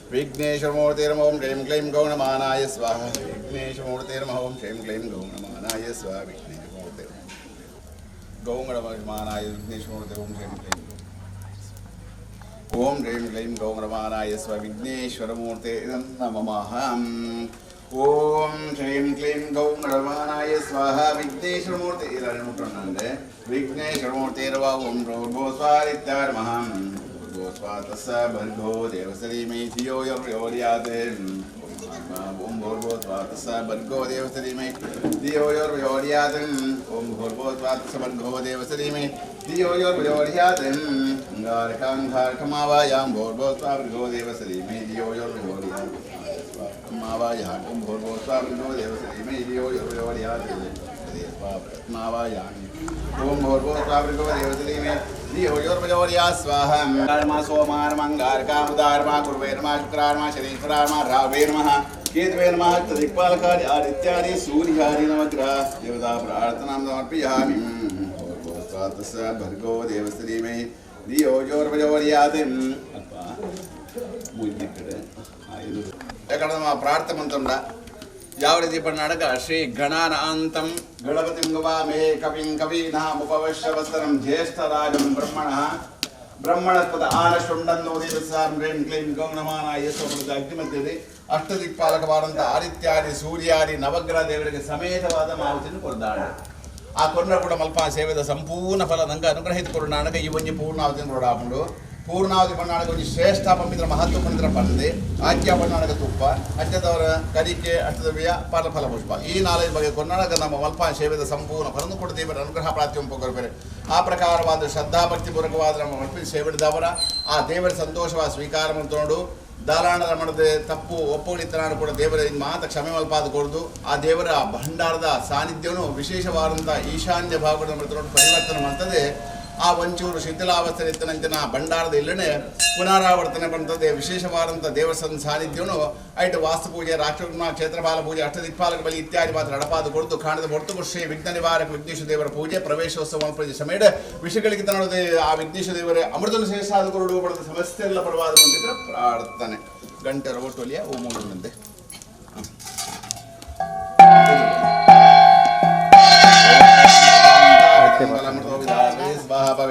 विघ्नेश्वरमूर्तिर्मों क्लीं क्लीं गौणमानाय स्वाहा विघ्नेश्वरमूर्तिर्मः ओं क्लीं क्लीं गौणमानाय स्वाहा विघ्नेश्वरमूर्तिर् गौणमानाय विघ्नेश्वरमूर्तिर् ओं क्लीं क्लीं ओं ह्रीं क्लीं गौणमानाय स्व विघ्नेश्वरमूर्ते नमः। ಓಂ ಶ್ರೀಂ ಕ್ಲೀಂ ಗೌಣಮಾನಾಯ ಸ್ವಾಹ ವಿಘ್ನೇಶ್ವರಮೂರ್ತಿ ಇಲ್ಲ ವಿಘ್ನೇಶ್ವರಮೂರ್ತಿರ್ವ ಓಂ ಭೂರ್ಭುವ ಸ್ವಾರಿತ್ಯಾರ್ಮಃ ಭೂರ್ಭುವ ಸ್ವಾತಸ್ಸ ಭರ್ಗೋ ದೇವಸರೀಮೈ ಧಿಯೋ ಯೋರ್ಯೋರ್ಯಾತ್ ಓಂ ಭೂರ್ಭುವ ಸ್ವಾತಸ್ಸ ಭರ್ಗೋ ದೇವಸರೀಮೈ ಧಿಯೋ ಯೋರ್ಯೋರ್ಯಾತ್ ಓಂ ಭೂರ್ಭುವ ಸ್ವಾತಸ್ಸ ಭರ್ಗೋ ದೇವಸರೀಮೈ ಧಿಯೋ ಯೋರ್ಯೋರ್ಯಾತ್ ಅಂಗಾರಕಾಂಗಾರಕಮಾವಾಯಾಂ ಭೂರ್ಭುವ ಸ್ವಾ ಭರ್ಗೋ ದೇವಸರೀಮೈ ಧಿಯೋ ಯೋರ್ಯೋರ್ಯಾತ್ ಮಾವಾಯಾಂ ಭೂರ್ಭುವ ಸ್ವಾ ಭರ್ಗೋ ದೇವಸರೀಮೈ ಧಿಯೋ ಯೋರ್ಯೋರ್ಯಾತ್ ಮಾವಾಯಾಮಿ ಓಂ ಭೂರ್ಭುವ ಸ್ವಾ ಭರ್ಗೋ ದೇವಸರೀಮೈ ಧಿಯೋ ಯೋರ್ಯೋರ್ಯಾ ಸ್ವಾಹ ಸೋಮಾರ್ಮಂಗಾರಕಾಮುದಾರ್ಮ ಗುರುವೇ ನಮಃ ಶುಕ್ರಾರ್ಮ ಶನೀಶ್ವರಾರ್ಮ ರಾವೇ ನಮಃ ಕೇತುವೇ ನಮಃ ದಿಕ್ಪಾಲಕಾರಿ ಆದಿತ್ಯಾದಿ ಸೂರ್ಯಾದಿ ನವಗ್ರಹ ದೇವತಾ ಪ್ರಾರ್ಥನಾಂ ಸಮರ್ಪಯಾಮಿ ಭೂರ್ಭುವ ಸ್ವಾತಸ್ಸ ಭರ್ಗೋ ದೇವಸರೀಮೈ ಧಿಯೋ ಯೋರ್ಯೋರ್ಯಾತ್ ಅಲ್ಪ ಮುಗಿದ ಕಡೆ ಇದು ಯಾಕಂದ್ರೆ ನಮ್ಮ ಪ್ರಾರ್ಥನೆ ಮಂತ್ರ ಯಾವ ರೀತಿ ಪಣ್ಣಾಡಕ ಶ್ರೀ ಗಣಾನಾಂತಂ ಗಣಪತಿಂ ಗವಾಮೇ ಕವಿಂ ಕವೀನಾಮುಪವಶ್ರವಸ್ತರಂ ಜ್ಯೇಷ್ಠರಾಜಂ ಬ್ರಹ್ಮಣಃ ಬ್ರಹ್ಮಣಸ್ಪದ ಆನಶೃಂಡನ್ನೋ ದೇವಸಾಂ ಹ್ರೀಂ ಕ್ಲೀಂ ಗೌಣಮಾನಾಯ ಸ್ವರದ ಅಗ್ನಿಮಧ್ಯದಲ್ಲಿ ಅಷ್ಟದಿಕ್ಪಾಲಕವಾದಂಥ ಆದಿತ್ಯಾದಿ ಸೂರ್ಯಾದಿ ನವಗ್ರಹ ದೇವರಿಗೆ ಸಮೇತವಾದ ಮಾಹುತಿಯನ್ನು ಕೊಡ್ದಾಳೆ. ಆ ಕೊರ್ನ ಕೂಡ ಮಲ್ಪ ಸೇವೆದ ಸಂಪೂರ್ಣ ಫಲ ನಂಗೆ ಅನುಗ್ರಹಿತ ಕೊರುಣಾಣಗ ಈ ಒಂಜಿ ಪೂರ್ಣಾವತಿಯನ್ನು ಕೊಡಾಕೊಂಡು ಪೂರ್ಣಾವತಿ ಪಣ್ಣಾಣಗ ಒಂಜಿ ಶ್ರೇಷ್ಠ ಪಂಪಿದ್ರ ಮಹತ್ವ ಪಂಡಿತರ ಪಂದೆ ಆಜ್ಞಾ ಪಣ್ಣಾಣಗ ತುಪ್ಪ ಅಷ್ಟದವರ ಕರಿಕೆ ಅಷ್ಟದವ್ಯ ಫಲ ಫಲ ಪುಷ್ಪ ಈ ನಾಲ್ಕು ಬಗೆ ಕೊರ್ನಾಡಕ ನಮ್ಮ ಮಲ್ಪ ಸೇವೆದ ಸಂಪೂರ್ಣ ಫಲನು ಕೂಡ ದೇವರ ಅನುಗ್ರಹ ಪ್ರಾಪ್ತಿ ಬೇರೆ. ಆ ಪ್ರಕಾರವಾದ ಶ್ರದ್ಧಾಭಕ್ತಿ ಪೂರ್ವಕವಾದ ನಮ್ಮ ಮಲ್ಪಿ ಸೇವೆಡಿದವರ ಆ ದೇವರ ಸಂತೋಷವಾದ ಸ್ವೀಕಾರ ತಗೊಂಡು ದಾರಾಣದ ಮಾಡದೆ ತಪ್ಪು ಒಪ್ಪುಗಳಿತನಾಡು ಕೂಡ ದೇವರ ಮಾತ ಕ್ಷಮೆ ಮಲ್ಪಾದ ಕೊಡದು ಆ ದೇವರ ಭಂಡಾರದ ಸಾನ್ನಿಧ್ಯವನ್ನು ವಿಶೇಷವಾದಂಥ ಈಶಾನ್ಯ ಭಾಗದ ಪರಿವರ್ತನೆ ಮಾಡ್ತದೆ. ಆ ಒಂಚೂರು ಶಿಥಿಲಾವಸ್ಥೆ ಇತ್ತನಂಚಿನ ಭಂಡಾರದ ಇಲ್ಲನೆ ಪುನರಾವರ್ತನೆ ಬರ್ತದೆ. ವಿಶೇಷವಾದಂಥ ದೇವಸ್ಥಾನ ಸಾನ್ನಿಧ್ಯವನ್ನು ಐಟು ವಾಸ್ತು ಪೂಜೆ ರಾಷ್ಟ್ರಕುಮಾರ ಕ್ಷೇತ್ರಪಾಲ ಪೂಜೆ ಅಷ್ಟದಿಕ್ಪಾಲಕ ಬಲಿ ಇತ್ಯಾದಿ ಮಾತ್ರ ನಡಪಾದ ಕೊಡ್ದು ಕಾಣದ ಹೊರತು ಶ್ರೀ ವಿಘ್ನ ನಿವಾರಕ ವಿಘ್ನೇಶ್ವರ ದೇವರ ಪೂಜೆ ಪ್ರವೇಶೋತ್ಸವ ಪೂಜೆ ಸಮಯ ವಿಷಯಗಳಿಗೆ ತನ್ನೋದೇ ಆ ವಿಘ್ನೇಶ್ವರ ದೇವರ ಅಮೃತನ ಶೇಷಾದ ಕೊರಡು ಪಡೆದ ಸಮಸ್ಯೆ ಎಲ್ಲ ಪರವಾದ ಬಂದಿದ್ರೆ ಪ್ರಾರ್ಥನೆ ಗಂಟೆ ಒಟ್ಟೊಲಿಯ ಓ ಮೂಡುವಂತೆ ಸ್ವಾಹ.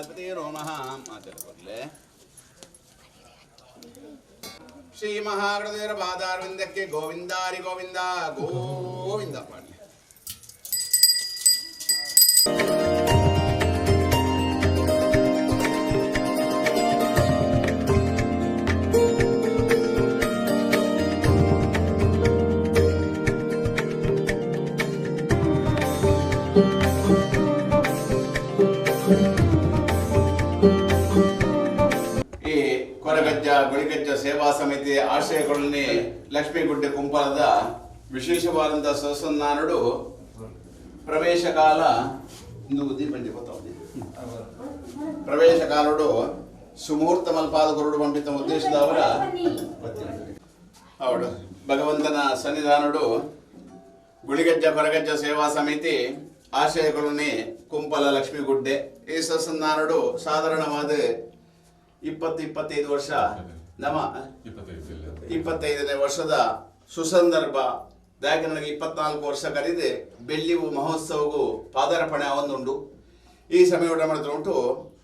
ಗಣಪತಿ ರೋಮಃ ಮಾತಾಡಬರ್ಲೆ. ಶ್ರೀ ಮಹಾಗಣದೇವರ ಪಾದಾರವಿಂದಕ್ಕೆ ಗೋವಿಂದಾರಿ ಗೋವಿಂದ ಗೋವಿಂದ ಪಾಡಲಿ. ಈ ಕೊರಗಜ್ಜ ಗುಳಿಗಜ್ಜ ಸೇವಾ ಸಮಿತಿ ಆಶ್ರಯಗಳಲ್ಲಿ ಲಕ್ಷ್ಮೀಗುಡ್ಡೆ ಕುಂಪಲದ ವಿಶೇಷವಾದಂಥ ಸದಸ್ಯನಾನುಡು ಪ್ರವೇಶ ಕಾಲ ಇಂದು ಉದ್ದೀಪಂಜಿ ಗೊತ್ತಾವದಿ ಪ್ರವೇಶ ಕಾಲುಡು ಸುಮುಹೂರ್ತ ಮಲ್ಪಾದ ಗುರುಡು ಪಂಪಿತ ಉದ್ದೇಶದವರ ಅವಡು ಭಗವಂತನ ಸನ್ನಿಧಾನುಡು ಗುಳಿಗಜ್ಜ ಕೊರಗಜ್ಜ ಸೇವಾ ಸಮಿತಿ ಆಶಯಗಳನ್ನು ಕುಂಪಲ ಲಕ್ಷ್ಮೀಗುಡ್ಡೆ ಈ ಸದಸ್ಯನಾನುಡು ಸಾಧಾರಣವಾದ 20-25 ವರ್ಷ ನಮ್ಮ 25ನೇ ವರ್ಷದ ಸುಸಂದರ್ಭ ದಾಯಕ ನನಗೆ 24 ವರ್ಷ ಕರೀದೆ ಬೆಳ್ಳಿವು ಮಹೋತ್ಸವಗೂ ಪಾದಾರ್ಪಣೆ ಒಂದುಂಡು. ಈ ಸಮಯ ಊಟ ಮಾಡಿದ್ರೆ ಉಂಟು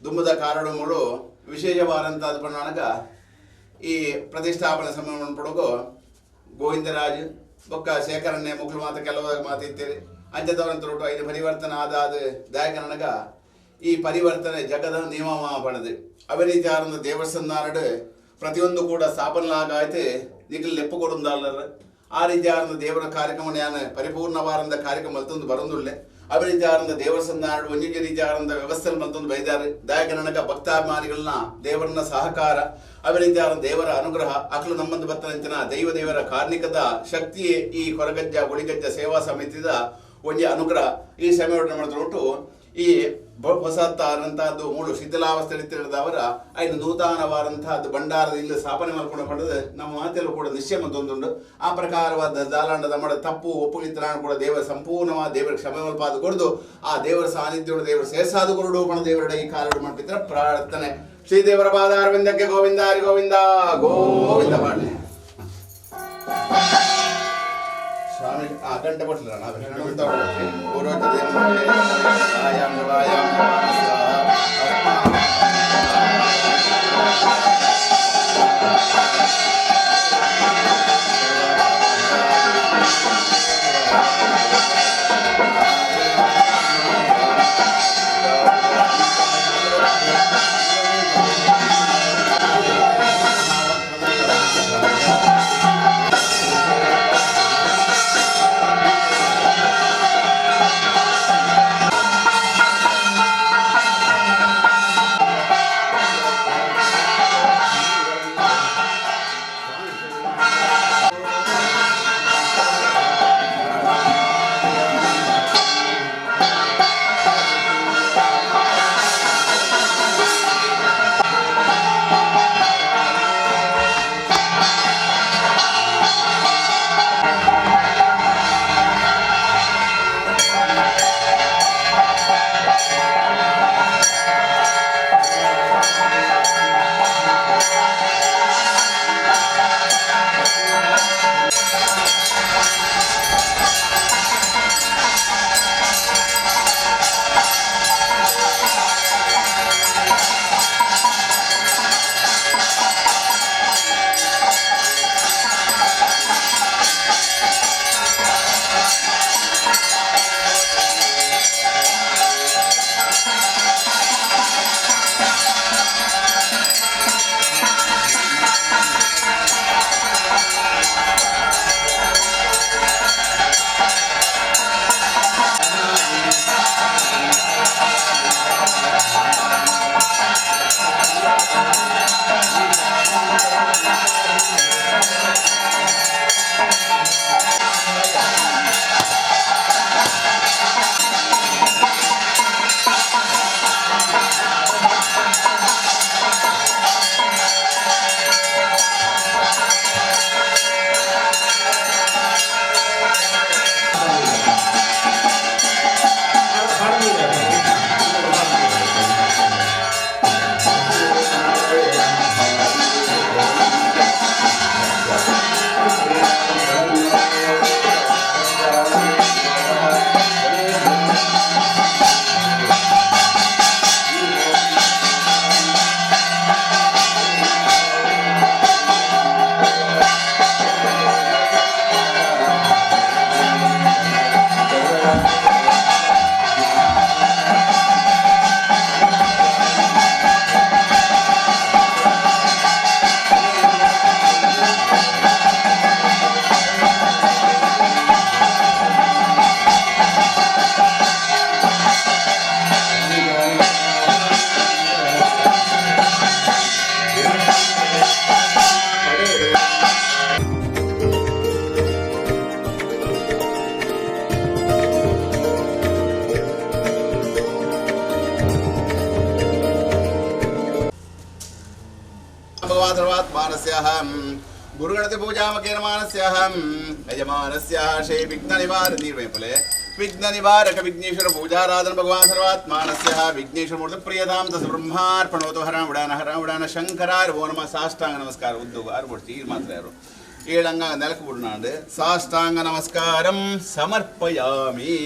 ದುಂಬದ ಕಾರಡುಗಳು ವಿಶೇಷವಾದಂಥದ್ದು ಪಣ್ಣಾನಗ ಈ ಪ್ರತಿಷ್ಠಾಪನೆ ಸಮಯ ಪಡಗು ಗೋವಿಂದರಾಜ್ ಬೊಕ್ಕ ಶೇಖರನ್ನೇ ಮುಕ್ಳು ಮಾತು ಕೆಲವು ಮಾತಿತ್ತೀರಿ ಅಂಚದವರಂತ ಉಂಟು ಐದು ಪರಿವರ್ತನೆ ಆದ ಅದು ದಾಯಕ ನನಗ ಈ ಪರಿವರ್ತನೆ ಜಗದ ನಿಯಮ ಪಣದು ಅವರೀತಿಯಾರಂದ ದೇವಸ್ಥಾನಡು ಪ್ರತಿಯೊಂದು ಕೂಡ ಸ್ಥಾಪನೆಲಾಗಾಯ್ತು ನಿಖಲ್ ಲೆಪ್ಪು ಕೊಡುಂದಾಲರ್ ಆ ರೀತಿಯಾರಂದ ದೇವರ ಕಾರ್ಯಕ್ರಮ ಯಾನ ಪರಿಪೂರ್ಣವಾರಂದ ಕಾರ್ಯಕ್ರಮ ಮಲ್ತೊಂದು ಬರಂದುಳ್ಳೆ ಅವರೀತಿಯಾರಂದ ದೇವಸ್ಥಾನಡು ಒಂಜೊಂಜಿ ರೀತಿಯಾರಂದ ವ್ಯವಸ್ಥೆ ಮಲ್ತೊಂದು ಬೈದಾರೆ ದಾಯಕ ನನಗ ಭಕ್ತಾಭಿಮಾನಿಗಳನ್ನ ದೇವರನ್ನ ಸಹಕಾರ ಅವರೀತಿಯಾರಂದ ದೇವರ ಅನುಗ್ರಹ ಅಕ್ಲು ನಮ್ಮಂದು ಬತ್ತನಂಚಿನ ದೈವ ದೇವರ ಕಾರ್ಣಿಕದ ಶಕ್ತಿಯೇ ಈ ಕೊರಗಜ್ಜ ಗುಳಿಗಜ್ಜ ಸೇವಾ ಸಮಿತಿದ ಒಂಜಿ ಅನುಗ್ರಹ. ಈ ಸಮಯ ಉಂಟು ಈ ಹೊಸತಾರಂತಹದ್ದು ಮೂಳು ಶಿಥಿಲಾವಸ್ಥೆ ಇತ್ತಿರದವರ ಐನು ನೂತನವಾದಂತಹದ್ದು ಭಂಡಾರದ ಇಲ್ಲಿ ಸ್ಥಾಪನೆ ಮಾಡ್ಕೊಂಡು ಪಡೆದು ನಮ್ಮ ಮಾತೆಲ್ಲೂ ಕೂಡ ನಿಶ್ಚಯ ಮತ್ತೊಂದುಂಡು. ಆ ಪ್ರಕಾರವಾದ ದಾಲಾಂಡದ ಮಾಡ ತಪ್ಪು ಒಪ್ಪುಲಿತ್ರಾಣ ಕೂಡ ದೇವರ ಸಂಪೂರ್ಣವಾದ ದೇವರ ಕ್ಷಮೆ ಮಲ್ಪಾದ ಕೊಡುದು ಆ ದೇವರ ಸಾನ್ನಿಧ್ಯೋಡು ದೇವರ ಸೇಸಾದು ಕೊರಡು ಪಣ ದೇವರ ಈ ಕಾಲಡು ಮಾಡ್ತಿದ್ರ ಪ್ರಾರ್ಥನೆ. ಶ್ರೀದೇವರ ಪಾದಾರವಿಂದಕ್ಕೆ ಗೋವಿಂದ ಹರಿ ಗೋವಿಂದ ಗೋವಿಂದ ಮಾಡಲಿ. ಸ್ವಾಮಿ ಆ ಗಂಟೆ ಕೊಟ್ಟಿಲ್ಲ ಭಗವಾನ್ ಸರ್ವಾತ್ಮಾನಸ್ಯಹಂ ಗುರುಗಣತಿ ಪೂಜಾಮಕೇನ ಮಾನಸ್ಯಹಂ ಯಜಮಾನಸ್ಯ ಶ್ರೀ ವಿಘ್ನ ನಿವಾರ ನೀರ್ವೇಪುಲೆ ವಿಘ್ನ ನಿವಾರಕ ವಿಘ್ನೇಶ್ವರ ಪೂಜಾರಾಧನ ಭಗವಾನ್ ಸರ್ವಾತ್ಮಾನಸ್ಯ ವಿಘ್ನೇಶ್ವರ ಮೂರ್ತಿ ಪ್ರಿಯತಾಂ ತಸ್ ಬ್ರಹ್ಮಾರ್ಪಣೋತು ಹರ ಉಡಾನ ಹರ ಉಡಾನ ಶಂಕರಾರ್ ಓ ನಮಃ. ಸಾಷ್ಟಾಂಗ ನಮಸ್ಕಾರ. ಉದ್ಯೋಗ ಆರು ಬಿಡ್ತಿ ಈ ಮಾತ್ರ ಯಾರು ಏಳಂಗ ನೆಲಕ್ಕೆ ಬಿಡ್ನಾಂಡು ಸಾಷ್ಟಾಂಗ ನಮಸ್ಕಾರಂ ಸಮರ್ಪಯಾಮಿ.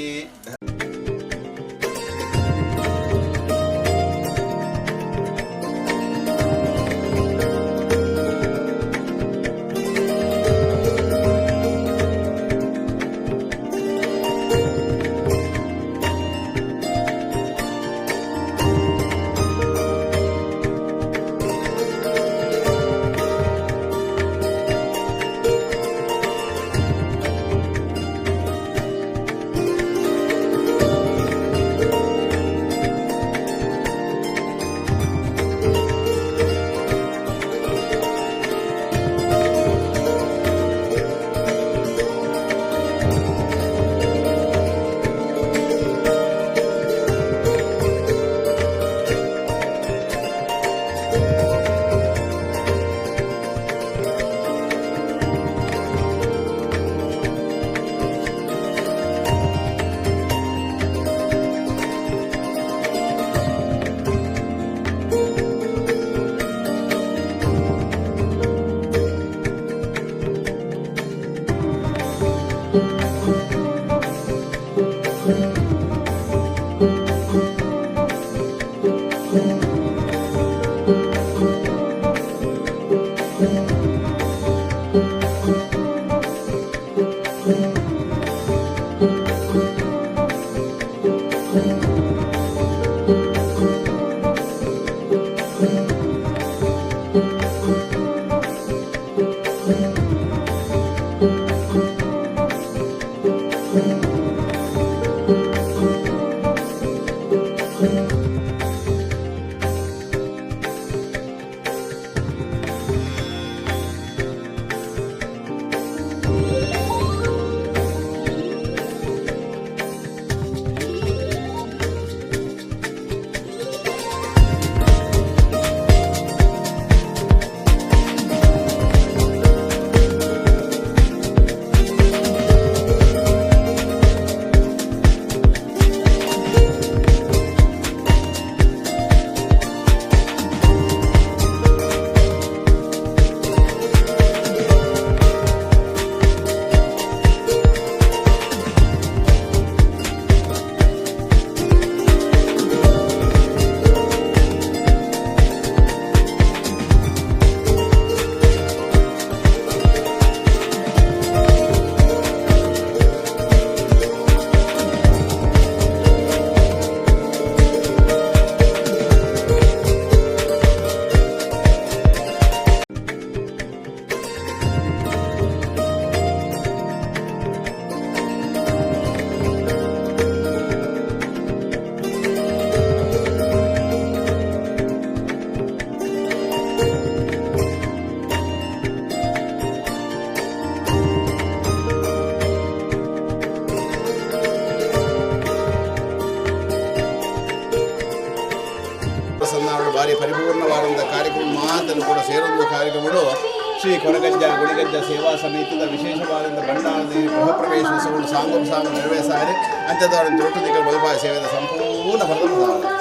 ಪ್ರಸನ್ನ ಭಾರಿ ಪರಿಪೂರ್ಣವಾದಂಥ ಕಾರ್ಯಕ್ರಮ ಮಾತನ್ನು ಕೂಡ ಸೇರೊಂದು ಕಾರ್ಯಕ್ರಮಗಳು. ಶ್ರೀ ಕೊರಗಜ್ಜ ಗುಡಿಗಜ್ಜ ಸೇವಾ ಸಮಿತಿದ ವಿಶೇಷವಾದಂಥ ಭಂಡಾರದ ಗೃಹ ಪ್ರವೇಶೋತ್ಸವಗಳು ಸಾಂಗೋಪಸಾಂಗ ನೆರವೇರಿಸಾರೆ. ಅಂಥದ್ದವರನ್ನು ದೊಡ್ಡ ದಿಕ್ಕ ಬಲಪಾಯ ಸೇವೆಯ ಸಂಪೂರ್ಣ ಫಲದ.